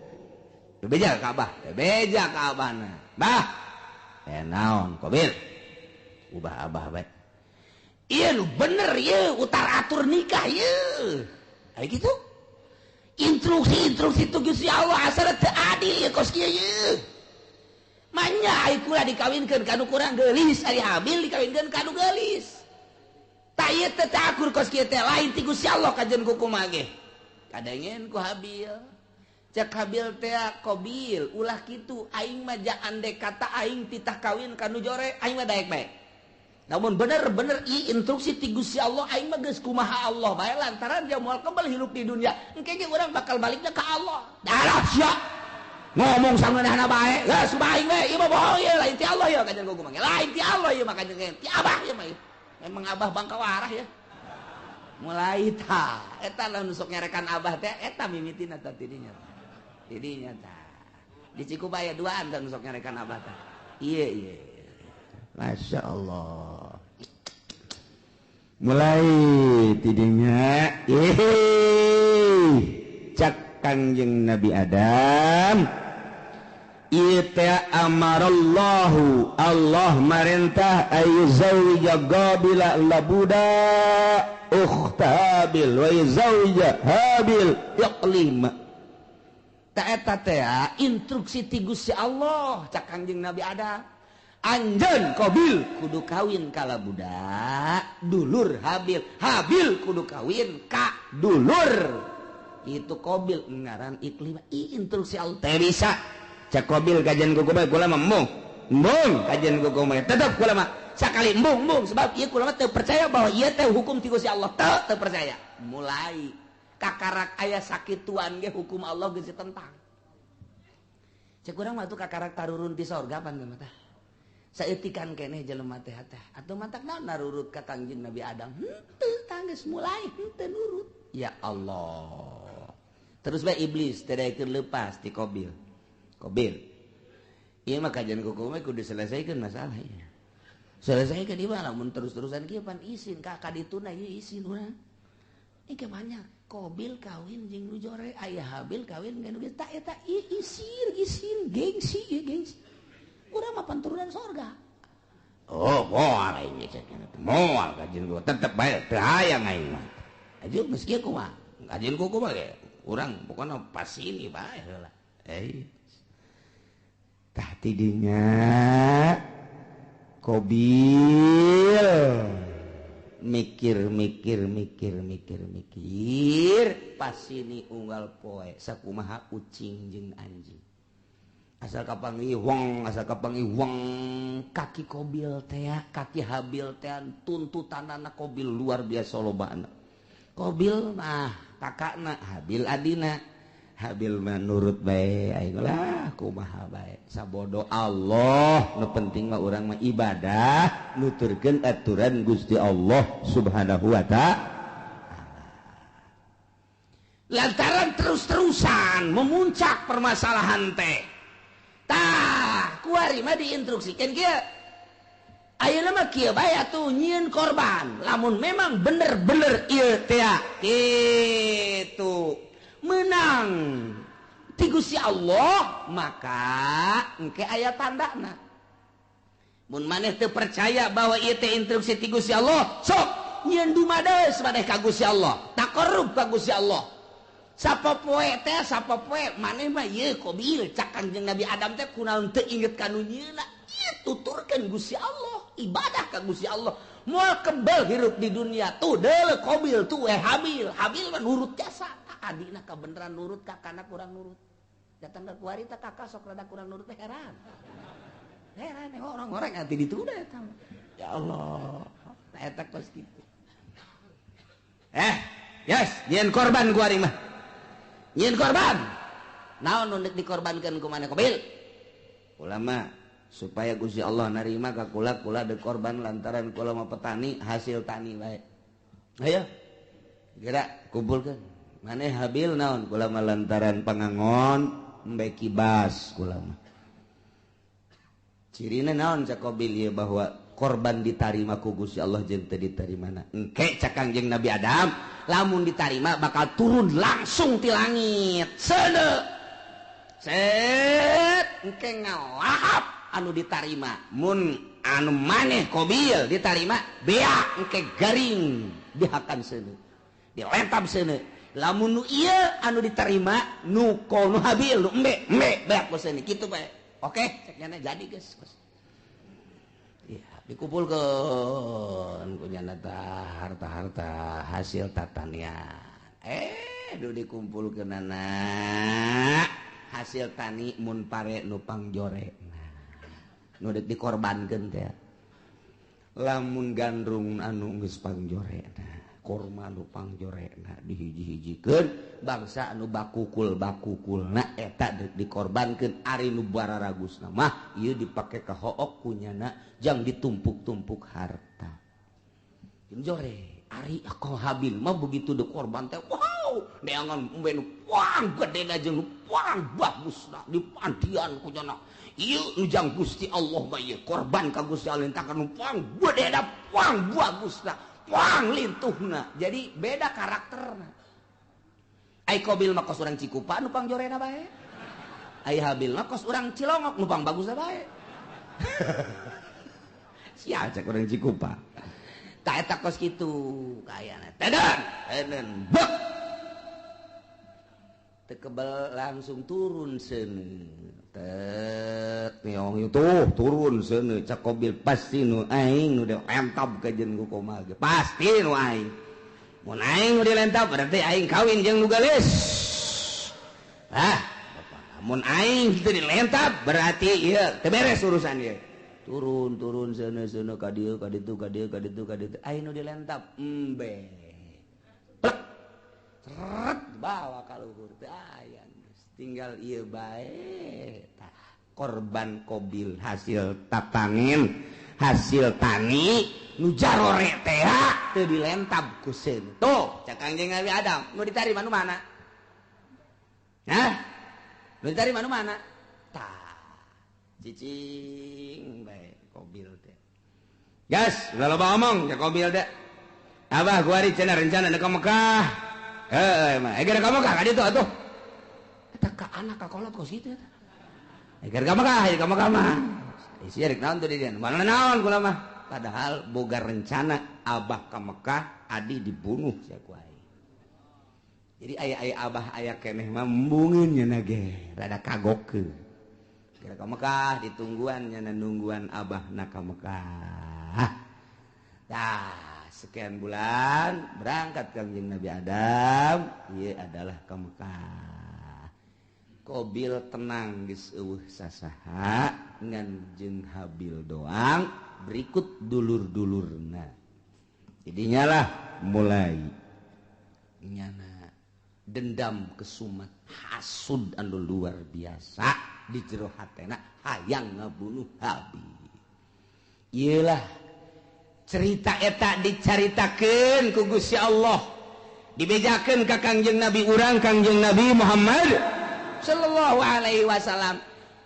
teu beja ka abah teu beja ka abahna bah teh naon Kobil ubah abah bae ieu nu bener ieu utar atur nikah ieu aya kitu instruksi-instruksi tu Gusti Allah asal teu adil ieu kos kieu ieu manya ai kula dikawinkeun ka nu kurang geulis ari Habil dikawinkeun ka nu geulis. Ta ieu teh akur kos kieu teh lain ti Gusti Allah kajen kukumaha ge. Kadengen ku Habil. Cek Habil teh Kobil ulah kitu aing mah ja andek kata aing titah kawin ka nu jore aing mah daek bae. Namun bener-bener ieu instruksi ti Gusti Allah aing mah geus kumaha Allah bae lantaran dia moal kembali hirup di dunia. Engke ge urang bakal baliknya ka Allah. Darah sia. Ngomong sangeunahna bae. Geus aing we ieu mah bohong ieu lain ti Allah ieu kajen kukumaha ge. Lain ti Allah ieu mah kajen ti abah ieu mah. Memang abah bangka warah ya. Mulai ta eta lah nu sok nyarekan abah teh eta mimitina tah tidinya. Tidinya tah. Di Cikubaya duaan tah nu sok nyarekan abah tah. Ieu ieu. Masya Allah. Mulai tidinya cak Kangjeng Nabi Adam. Ita amarallahu Allah marintah ayu zawija Qabila labuda ukhta Habil wa zawija Habil Iqlima. Ta eta teh instruksi ti Gusti Allah cak Kangjeng Nabi Adam. Anjeun Qabil kudu kawin ka labuda dulur Habil, Habil kudu kawin ka dulur itu Qabil ngaran Iqlima. Instruksi Allah teh bisa. Cak Kobil kajian kuku bae kula mah embung. Embung kajian kuku bae tetep kula mah sakali embung embung sebab ieu kula mah teu percaya bahwa ieu teh hukum ti Gusti Allah teu percaya. Mulai kakarak aya sakituan ge hukum Allah geus ditentang. Cek urang mah tuh kakarak tarurun ti sorga pan mah tah. Saeutikan keneh jelema teh teh atuh mantak naon narurut ka Kangjeng Nabi Adam. Henteu tanggeus mulai henteu nurut. Ya Allah. Terus bae iblis teh daekeun leupas ti Kobil. Kobil. Ieu mah kajian kuku mah kudu selesaikan masalah ieu. Selesaikan ieu mah lamun terus-terusan kieu pan isin ka kadituna ieu isin urang. Ieu banyak Kobil kawin jeung nu jore, aya Habil kawin jeung nu geus ta eta ieu isin isin gengsi ieu gengsi. Urang mah panturunan sorga. Oh, moal aing cek. Moal kajian kuku tetep bae teu hayang aing mah. Aja geus kieu kumaha? Kajian kuku mah ge urang pokona pas ini bae heula. Tah tidinya Kobil mikir mikir mikir mikir mikir pas ini unggal poe sakumaha ucing jeung anjing asal kapanggih wong asal kapanggih wong kaki Kobil teh kaki Habil teh tuntutanana Kobil luar biasa lobana. Kobil mah kakakna Habil adina. Habil mah nurut bae aing lah kumaha bae sabodo Allah nu penting mah urang mah ibadah nuturkeun aturan Gusti Allah Subhanahu wa ta'ala. Lantaran terus-terusan memuncak permasalahan teh tah kuari mah diinstruksikeun kieu ayeuna mah kieu bae atuh nyieun korban lamun memang bener-bener ieu teh kitu menang ti Gusti Allah maka engke aya tandana. Mun maneh teu percaya bahwa ieu teh instruksi ti Gusti Allah sok nyieun dumades maneh ka Gusti Allah taqarrub ka Gusti Allah. Sapopoe teh sapopoe maneh mah ieu Qabil cak Kangjeng Nabi Adam teh kunaon teu inget ka nu nyieuna. Ieu tuturkeun Gusti Allah, ibadah ka Gusti Allah. Moal kebel hirup di dunia tuh deuleu Qabil tuh Habil. Habil mah nurut jasa. Adina kabeneran nurut, kakana kurang nurut. Datang ke kuari teh kakak sok rada kurang nurut teh heran. Heran orang-orang ati ditunda eta. Ya Allah, tah eta kos kitu. Yes, nyieun korban kuari mah. Nyieun korban. Naon nu deuk dikorbankeun ku maneh Qabil? Ulama supaya Gusti Allah narima ka kula, kula deuk korban lantaran kula mah petani, hasil tani bae. Ayo. Geura kumpulkeun. Maneh Habil naon? Kula mah lantaran pangangon embe kibas kula mah. Cirina naon cak Qabil ieu bahwa korban ditarima ku Gusti Allah jeung teu ditarimana. Engke cak Kangjeng Nabi Adam, lamun ditarima bakal turun langsung ti langit. Seuneu. Set engke ngalahap anu ditarima. Mun anu maneh Qabil ditarima beak engke garing dihakan seuneu. Dilentap seuneu. Lamun nu ieu anu diterima nu nu Habil nu embe embe beak ku seuneu kitu bae. Oke, cek nyana jadi geus. Iya, dikumpulkeun ku nyana tah harta-harta hasil tatanian. Du dikumpulkeunana hasil tani mun pare nu pangjorekna. Nu deuk dikorbankeun teh. Lamun gandrung anu geus pangjorekna, korma nu pangjorekna dihiji-hijikeun, bangsa anu bakukul-bakukulna eta deuk dikorbankeun. Ari nu bararagusna mah ieu dipake ka hook ku nyana jang ditumpuk-tumpuk harta. Jeung jore, ari Habil mah begitu deuk korban teh wow, neangan embe nu puang gedena jeung nu puang bagusna dipandian ku nyana. Ieu nu jang Gusti Allah mah ieu korban ka Gusti Allah entakan nu puang gedena puang bagusna. Puang lintuhna. Jadi beda karakterna. Ai Qabil mah kos urang Cikupa nu pangjorena bae. Ai Habil mah kos urang Cilongok nu pang bagusna bae. Sia cek urang Cikupa. Tah eta kos kitu kayana. Teden, teden bek. Teu kebel langsung turun seuneu. Tet niong tuh turun seuneu cak Qabil pasti nu aing nu dilentap ka jeung ku komal ge. Pasti nu aing. Mun aing nu dilentap berarti aing kawin jeung nu geulis. Ah, mun aing teu dilentap berarti ieu teu beres urusan ieu. Turun turun seuneu seuneu ka dieu ka ditu ka dieu ka ditu ka ditu aing nu dilentap embe. Plek. Seret bawa ka luhur teh aya. Tinggal ieu bae tah korban Qabil hasil tatanin hasil tani nu jarore teh teu dilentab ku seuneu. Tuh cak Kangjeng Nabi Adam nu ditarima nu mana? Hah? Nu ditarima nu mana? Tah cicing bae Qabil teh. Gas, ulah loba omong cak Qabil teh. Abah kuari cenah rencana deuk ka Mekah. Heuh mah, geura ka Mekah ka ditu atuh. Eta ka anak ka kolot kos kitu eta. Eger ka Mekah, ka Mekah mah. Isi rek naon tuh di dieu? Mana naon kula mah. Padahal boga rencana abah ka Mekah, adi dibunuh sia ku aing. Jadi aya-aya abah aya keneh mah embungeun nya ge, rada kagokeun. Geura ka Mekah ditungguan nya nungguan abahna ka Mekah. Tah, sekian bulan berangkat Kangjeng Nabi Adam, ieu adalah ka Mekah. Qabil tenang geus eueuh sasaha ngan jeung Habil doang berikut dulur-dulurna. Jadinya lah mulai nyana dendam kesumat hasud anu luar biasa di jero hatena hayang ngabunuh Habil. Ieulah cerita eta dicaritakeun ku Gusti Allah, dibejakeun ka Kangjeng Nabi urang Kangjeng Nabi Muhammad sallallahu alaihi wasallam.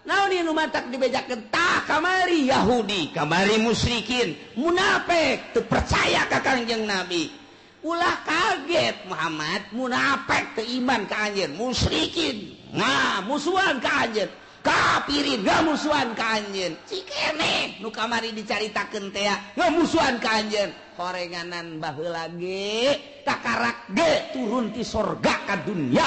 Naon ieu nu matak dibejakeun tah kamari Yahudi, kamari musyrikin, munafik teu percaya ka Kangjeng Nabi. Ulah kaget Muhammad, munafik teu iman ka anjeun, musyrikin. Nah, musuhan ka anjeun. Kapirin ngamusuhan ka anjeun. Cikene nu kamari dicaritakeun teh ngamusuhan ka anjeun. Horenganan baheula ge takarak ge turun ti sorga ka dunya.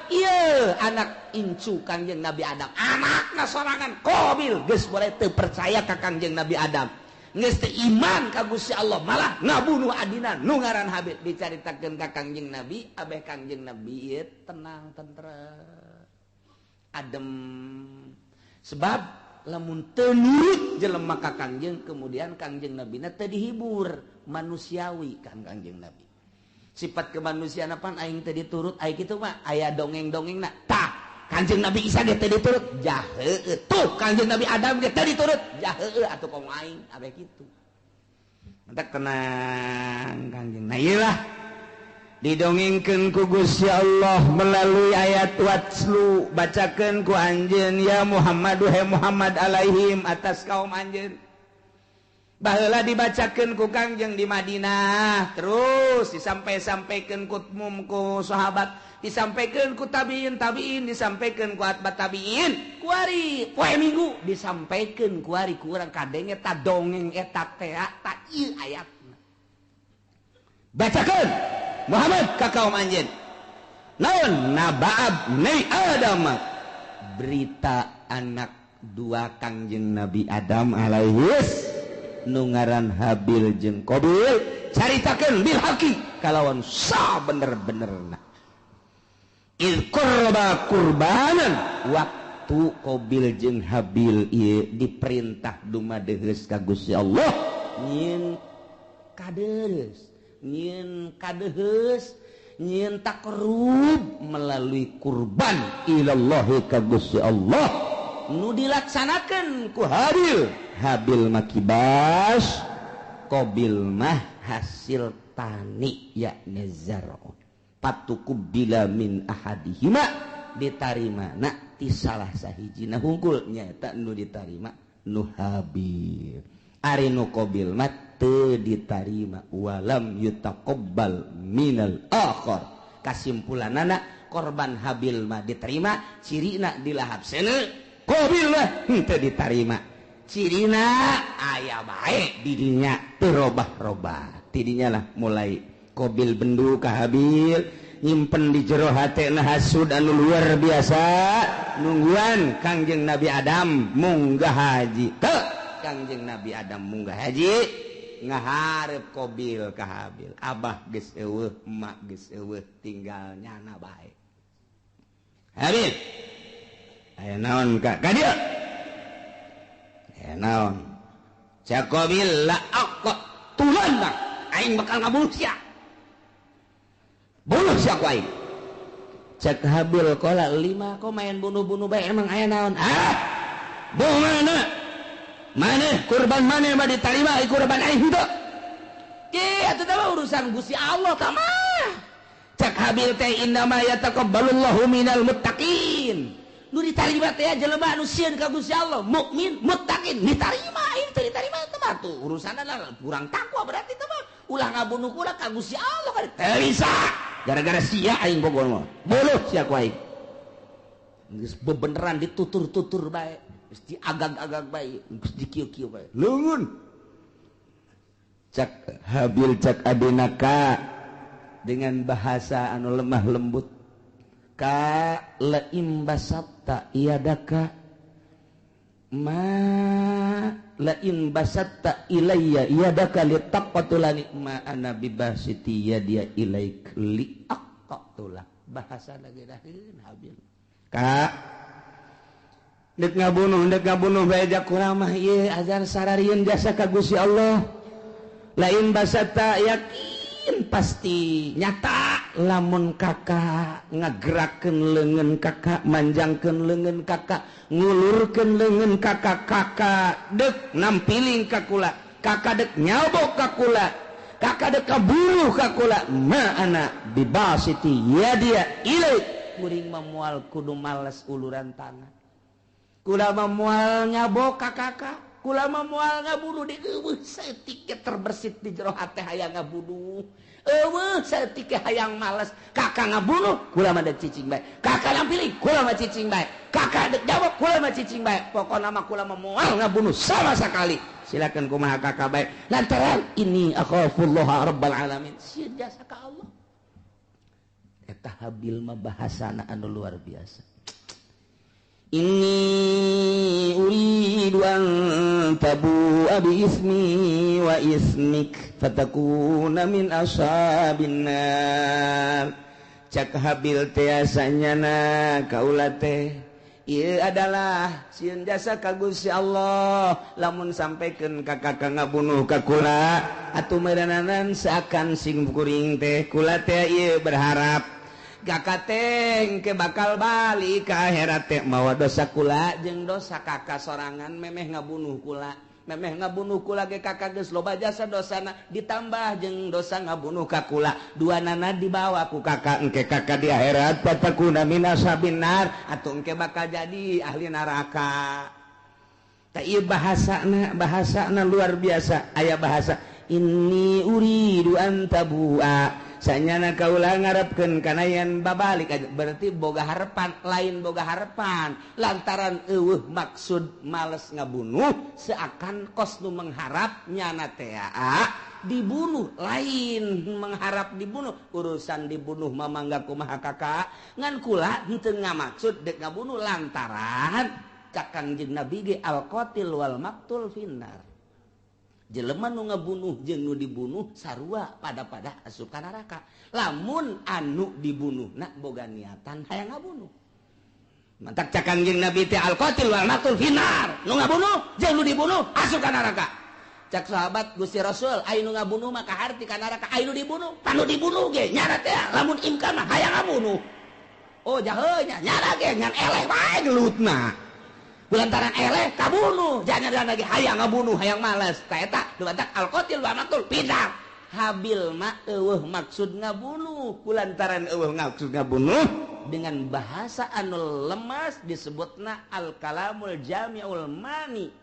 Ieu anak incu Kangjeng Nabi Adam. Anakna sorangan Qabil geus boleh teu percaya ka Kangjeng Nabi Adam. Geus teu iman ka Gusti Allah, malah ngabunuh adina nu ngaran Habil. Dicaritakeun ka Kangjeng Nabi, abeh Kangjeng Nabi ieu tenang tentrem. Adem. Sebab lamun teu nurut jelema ka Kangjeng, kemudian Kangjeng Nabina teu dihibur, manusiawi kan Kangjeng Nabi. Sifat kemanusiaan apaan aing teu diturut, aing kitu mah aya dongeng-dongengna. Tah, Kangjeng Nabi Isa ge teu diturut, jaheueuh. Tuh Kangjeng Nabi Adam ge teu diturut, jaheueuh atuh komo aing abeh kitu. Mentak tenang Kangjeng. Nah ieu lah didongengkeun ku Gusti Allah melalui ayat watslu, bacakeun ku anjeun ya Muhammad he Muhammad alaihim atas kaum anjeun. Baheula dibacakeun ku Kangjeng di Madinah, terus disampai-sampaikeun ku mum ku sahabat, disampaikeun ku tabiin tabiin, disampaikeun ku atba tabiin, kuari poe Minggu disampaikeun kuari ku urang kadenge ta dongeng eta teh ta ieu ayatna. Bacakeun Muhammad ka kaum anjeun. Naon nabaab nei Adam, berita anak dua Kangjeng Nabi Adam alaihis nu ngaran Habil jeung Qabil, caritakeun bil haqi kalawan sa bener-benerna. Il qurba qurbanan, waktu Qabil jeung Habil ieu diperintah dumadeheus ka Gusti Allah nyieun kadeus, nyieun kadeheus, nyieun takrub melalui kurban ilallahi ka Gusti Allah nu dilaksanakeun ku Habil. Habil mah kibas, Qabil mah hasil tani yakni zar'un. Patuqubila min ahadihima, ditarima na ti salah sahijina hungkul nyaeta nu ditarima nu Habil. Ari nu Qabil mah teu ditarima, walam yutaqabbal minal akhar. Kasimpulanana korban Habil mah diterima, cirina dilahap seuneu, Qabil mah henteu ditarima. Cirina aya bae didinya teu robah-robah. Tidinya lah mulai Qabil bendu ka Habil, nyimpen di jero hatena hasud anu luar biasa, nungguan Kangjeng Nabi Adam munggah haji. Teu Kangjeng Nabi Adam munggah haji ngaharep Qabil ka Habil. Abah geus eueuh, emak geus eueuh, tinggal nyana bae. Habil, aya naon ka ka dieu? Aya naon? Cak Qabil la aqtulan bang, aing bakal ngabunuh sia. Bunuh sia ku aing. Cak Habil qala lima kok main bunuh-bunuh bae, emang aya naon? Ah, bunuh mana? Maneh kurban maneh mah ditarima, kurban aing henteu. Ki atuh teh urusan Gusti Allah tah mah. Cak Habil teh innama yataqabbalullahu minal muttaqin. Nu ditarima teh jelema anu sieun ka Gusti Allah, mukmin, muttaqin, ditarima. Aing teu ditarima teh mah tuh urusanna kurang takwa berarti teh mah. Ulah ngabunuh kula ka Gusti Allah kan teu bisa. Gara-gara sia aing bogor mah. Boluh sia ku aing. Geus bebeneran ditutur-tutur bae, geus diagag-agag bae, geus dikieu-kieu bae. Leungeun. Cak Habil cak adina ka dengan bahasa anu lemah lembut. Ka laim basatta iadaka ma lain basatta ilayya iadaka litaqtulani ma ana bibasiti yadia ilaik liaqtula. Bahasa lagi daheun Habil. Ka dek ngabunuh bae jak kuramah ieu azan sararieun jasa ka Gusti Allah. Lain basatta yakin pasti nyata lamun kakak ngagerakeun leungeun kakak, manjangkeun leungeun kakak, ngulurkeun leungeun kakak, kakak dek nampiling ka kula, kakak dek nyabok ka kula, kakak dek kaburuh ka kula, ma ana bibasiti yadia ilaik. Kuring mah moal kudu males uluran tangan, kula mah moal nyabok ka kakak, kula mah moal ngabunuh di eueuh saeutik terbersit di jero hate hayang ngabunuh. Eueuh saeutik hayang males, kakak ngabunuh kula mah dek cicing bae, kakak nampiling kula mah cicing bae, Kakak dek jawab kula mah cicing bae. Pokona mah kula mah moal ngabunuh sama sekali. Silakan kumaha kakak bae. Lantaran ini akhafullah rabbal alamin. Sieun jasa ka Allah. Eta Habil mah bahasana anu luar biasa. Inni uridu an tabu'a bi ismi wa ismik fatakuna min ashabin nar. Cak Habil teh asanyana kaula teh ieu adalah sieun jasa ka Gusti Allah lamun sampaikan ka kakak ngabunuh ka kula atuh meureunanan seakan sing kuring teh kula teh ieu berharap kakak teh engke bakal balik ka akhirat teh mawa dosa kula jeung dosa kakak sorangan memeh ngabunuh kula memeh ngabunuh kula ge kakak geus loba jasa dosana ditambah jeung dosa ngabunuh ka kula dua nana dibawa ku kakak engke kakak di akhirat fatakuna min ashabin nar atuh engke bakal jadi ahli neraka. Tah ieu bahasana luar biasa. Aya bahasa inni uridu an tabu'a sanyana kaula ngarepkeun kana yen babalik berarti boga harapan lain boga harapan lantaran eueuh maksud males ngabunuh seakan kos nu mengharap nyana teh dibunuh lain mengharap dibunuh urusan dibunuh mah mangga kumaha kakak ngan kula henteu ngamaksud dek ngabunuh lantaran cak Kangjeng Nabi ge al qatil wal maqtul finnar. Jelema nu ngabunuh jeung nu dibunuh sarua pada-pada asup ka neraka. Lamun anu dibunuhna boga niatan hayang ngabunuh. Mantak cak Kangjeng Nabi teh al qatil wal maqtul finnar. Nu ngabunuh jeung nu dibunuh asup ka neraka. Cak sahabat Gusti Rasul, aya nu ngabunuh mah kaharti ka neraka, aya nu dibunuh, panu dibunuh ge nyana teh lamun imkan mah hayang ngabunuh. Oh jahe nya nyana ge ngan eleh wae gelutna. Lantaran eleh kabunuh, jangan lagi hayang ngabunuh, hayang males. Ta eta dumantak al qatil wa maqtul pindah. Habil mah eueuh maksud ngabunuh, kulantaran eueuh maksud ngabunuh dengan bahasa anu lemas disebutna al kalamul jami'ul mani.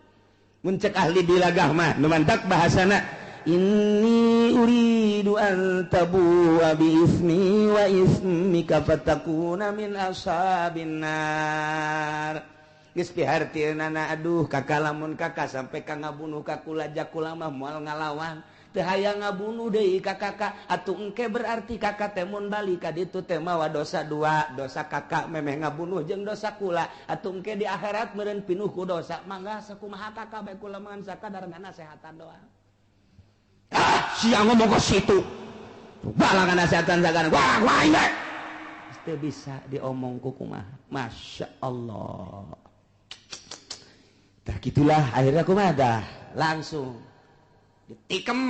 Mun cek ahli bilagah mah dumantak bahasana inni uridu an tabu'a bi ismi wa ismika fatakuna min ashabin nar. Geus pihartieunana aduh kakak lamun kakak sampai ka ngabunuh ka kula jakula mah moal ngalawan teu hayang ngabunuh deui ka kakak atuh engke berarti kakak teh mun balik ka ditu teh mawa dosa dua dosa kakak memeh ngabunuh jeung dosa kula atuh engke di akhirat meureun pinuh ku dosa mangga sakumaha kakak bae kula mah sakadar ngasehatan doang. Ah sia ngomong ka situ balangan nasehatan sagana wah wah bae teu bisa diomong ku kumaha. Masya Allah. Tah gitulah akhirnya kumaha dah langsung ditikem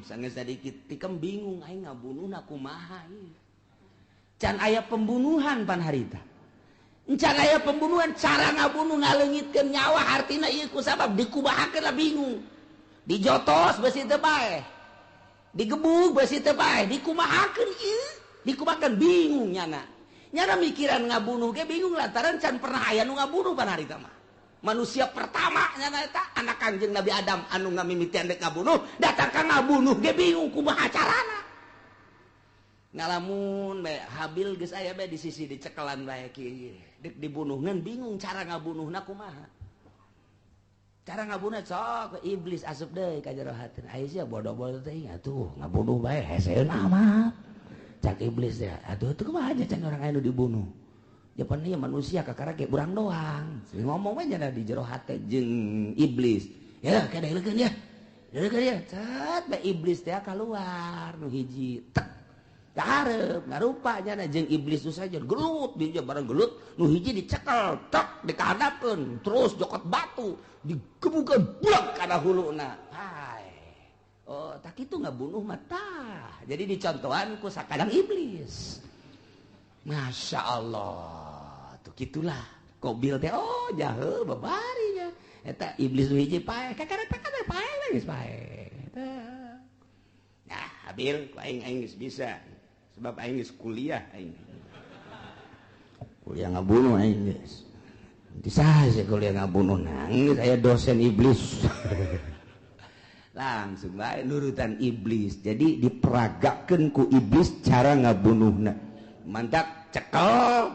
sanggeus sadikit tikem bingung aing ngabunuhna kumaha ieu. Can aya pembunuhan pan harita. Can aya pembunuhan cara ngabunuh ngaleungitkeun nyawa hartina ieu ku sabab dikumahakeun lah bingung. Dijotos beusi teu bae. Digebug beusi teu bae, dikumahakeun ieu, dikumahakeun bingung nyana. Nyana mikiran ngabunuh ge bingung lantaran can pernah aya nu ngabunuh pan harita mah. Manusia pertama nyana eta anak Kangjeng Nabi Adam anu ngamimitian dek ngabunuh datang ka ngabunuh ge bingung kumaha carana. Ngalamun bae Habil geus aya bae di sisi dicekelan bae kieu dek dibunuh ngan bingung cara ngabunuhna kumaha. Cara ngabunuh sok iblis asup deui ka jero hatina. Aya sia bodoh-bodoh teh atuh ngabunuh bae heseun amat. Cak iblis teh atuh teu kumaha aja can urang aya nu dibunuh. Japan ieu manusia kakara ge urang doang. Ngomong we nya di jero hate jeung iblis. Ya kadeulekeun ya. Deulekeun ya. Cet bae iblis teh kaluar nu hiji tek. Kahareup ngarupa nya jeung iblis nu saja gelut dia bareng gelut nu hiji dicekel tek dikahadapkeun terus jokot batu digebukeun blek kana huluna. Hai. Oh, tak kitu ngabunuh mah tah. Jadi dicontohan ku sakadang iblis. Masya Allah, tuh gitulah. Kobil teh, oh jahe babarinya. Eta iblis nu hiji paeh, kakara paeh paeh geus paeh. Nah, Habil, aing aing geus bisa. Sebab aing geus kuliah aing. Kuliah ngabunuh aing geus. Bisa sih kuliah ngabunuh nangis aya dosen iblis. Langsung bae nurutan iblis. Jadi diperagakeun ku iblis cara ngabunuhna. Mantak cekel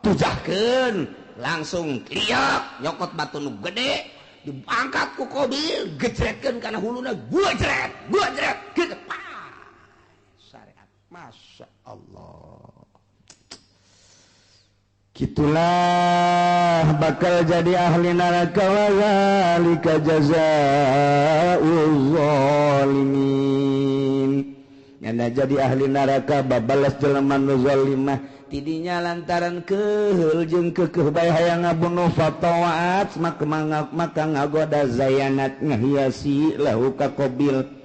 tujahkeun Langsung liak nyokot batu nu gede diangkat ku Qabil, gejretkeun kana huluna, gua jret gitu. Syariat. Masya Allah. Gitulah bakal jadi ahli neraka wa zalika jazaa'uz zalimin. Nyana jadi ahli neraka babalas jelema nu zalimah tidinya lantaran keheul jeung keukeuh bae hayang ngabunuh fatawaat maka ngagoda zayanat ngahiasi lahu ka Qabil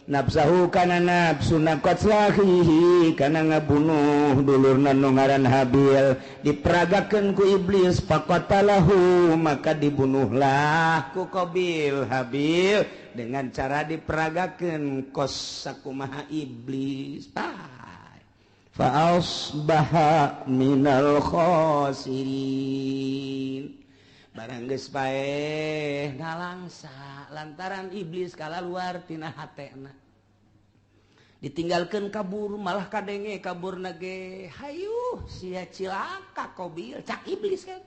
nafsahu kana nafsu naqatlahihi kana ngabunuh dulurna nu ngaran Habil diperagakeun ku iblis faqatalahu maka dibunuhlah ku Qabil Habil dengan cara diperagakeun kos sakumaha iblis fa asbaha minal khasirin. Barang geus paeh nalangsa lantaran iblis kalaluar tina hatena ditinggalkeun kabur malah kadenge kabur nage hayu sia cilaka Qabil cak iblis kan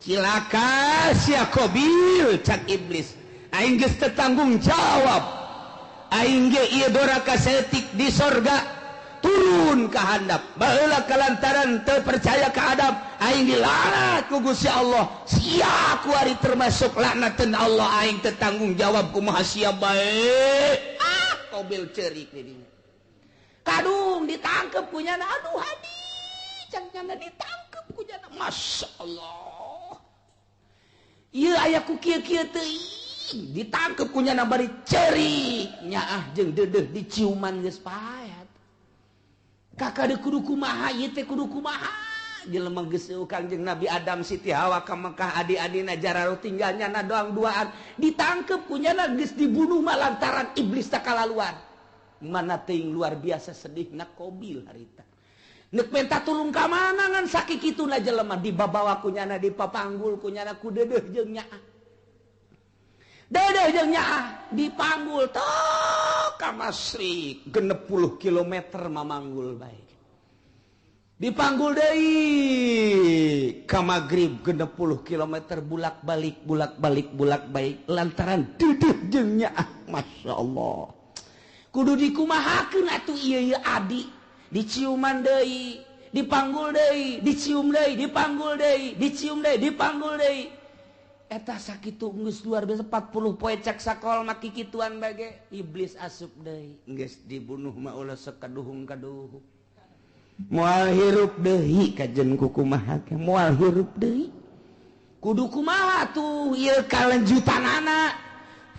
cilaka sia Qabil cak iblis aing geus teu tanggung jawab aing ge ieu doraka saeutik di sorga turun ka handap baheula kalantaran teu percaya ka Adam aing dilaknat ku Gusti Allah sia kuari termasuk laknateun Allah aing teu tanggung jawab kumaha sia bae. Ah Qabil ceurik di dinya kadung ditangkep ku nyana aduh hadi cang nyana ditangkep ku nyana Masya Allah ieu aya ku kieu-kieu teuing ditangkep ku nyana bari ceurik nyaah jeung deudeuh diciuman geus paet kakak de kudu kumaha ieu teh kudu kumaha jelema geus Kangjeng Nabi Adam Siti Hawa ka Mekah adi-adina jararo tinggal nyana doang duaan ditangkep ku nyana geus dibunuh mah lantaran iblis teh kalaluan mana teuing luar biasa sedihna Qabil harita neuk menta tulung ka mana ngan sakikituna jelema dibabawa ku nyana dipapanggul ku nyana ku deudeuh jeung nyaah deudeuh jeung nyaah dipanggul tok ka Masrik 60 km mamanggul bae dipanggul deui ka magrib 60 km bulak-balik bulak-balik bulak-balik lantaran deudeuh jeung nyaah. Masya Allah kudu dikumahakeun atuh ieu adi diciuman deui dipanggul deui dicium deui dipanggul deui dicium deui dipanggul deui eta sakitu geus luar biasa 40 poe cek sakol mah kikituan bage iblis asup deui geus dibunuh mah ulah sekaduhung-kaduhung moal hirup deui kajen ku kumaha ge moal hirup deui kudu kumaha tuh ieu kalanjutanana.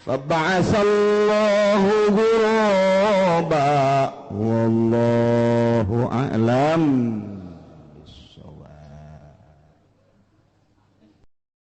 Faba'asallahu ghuraba wallahu a'lam.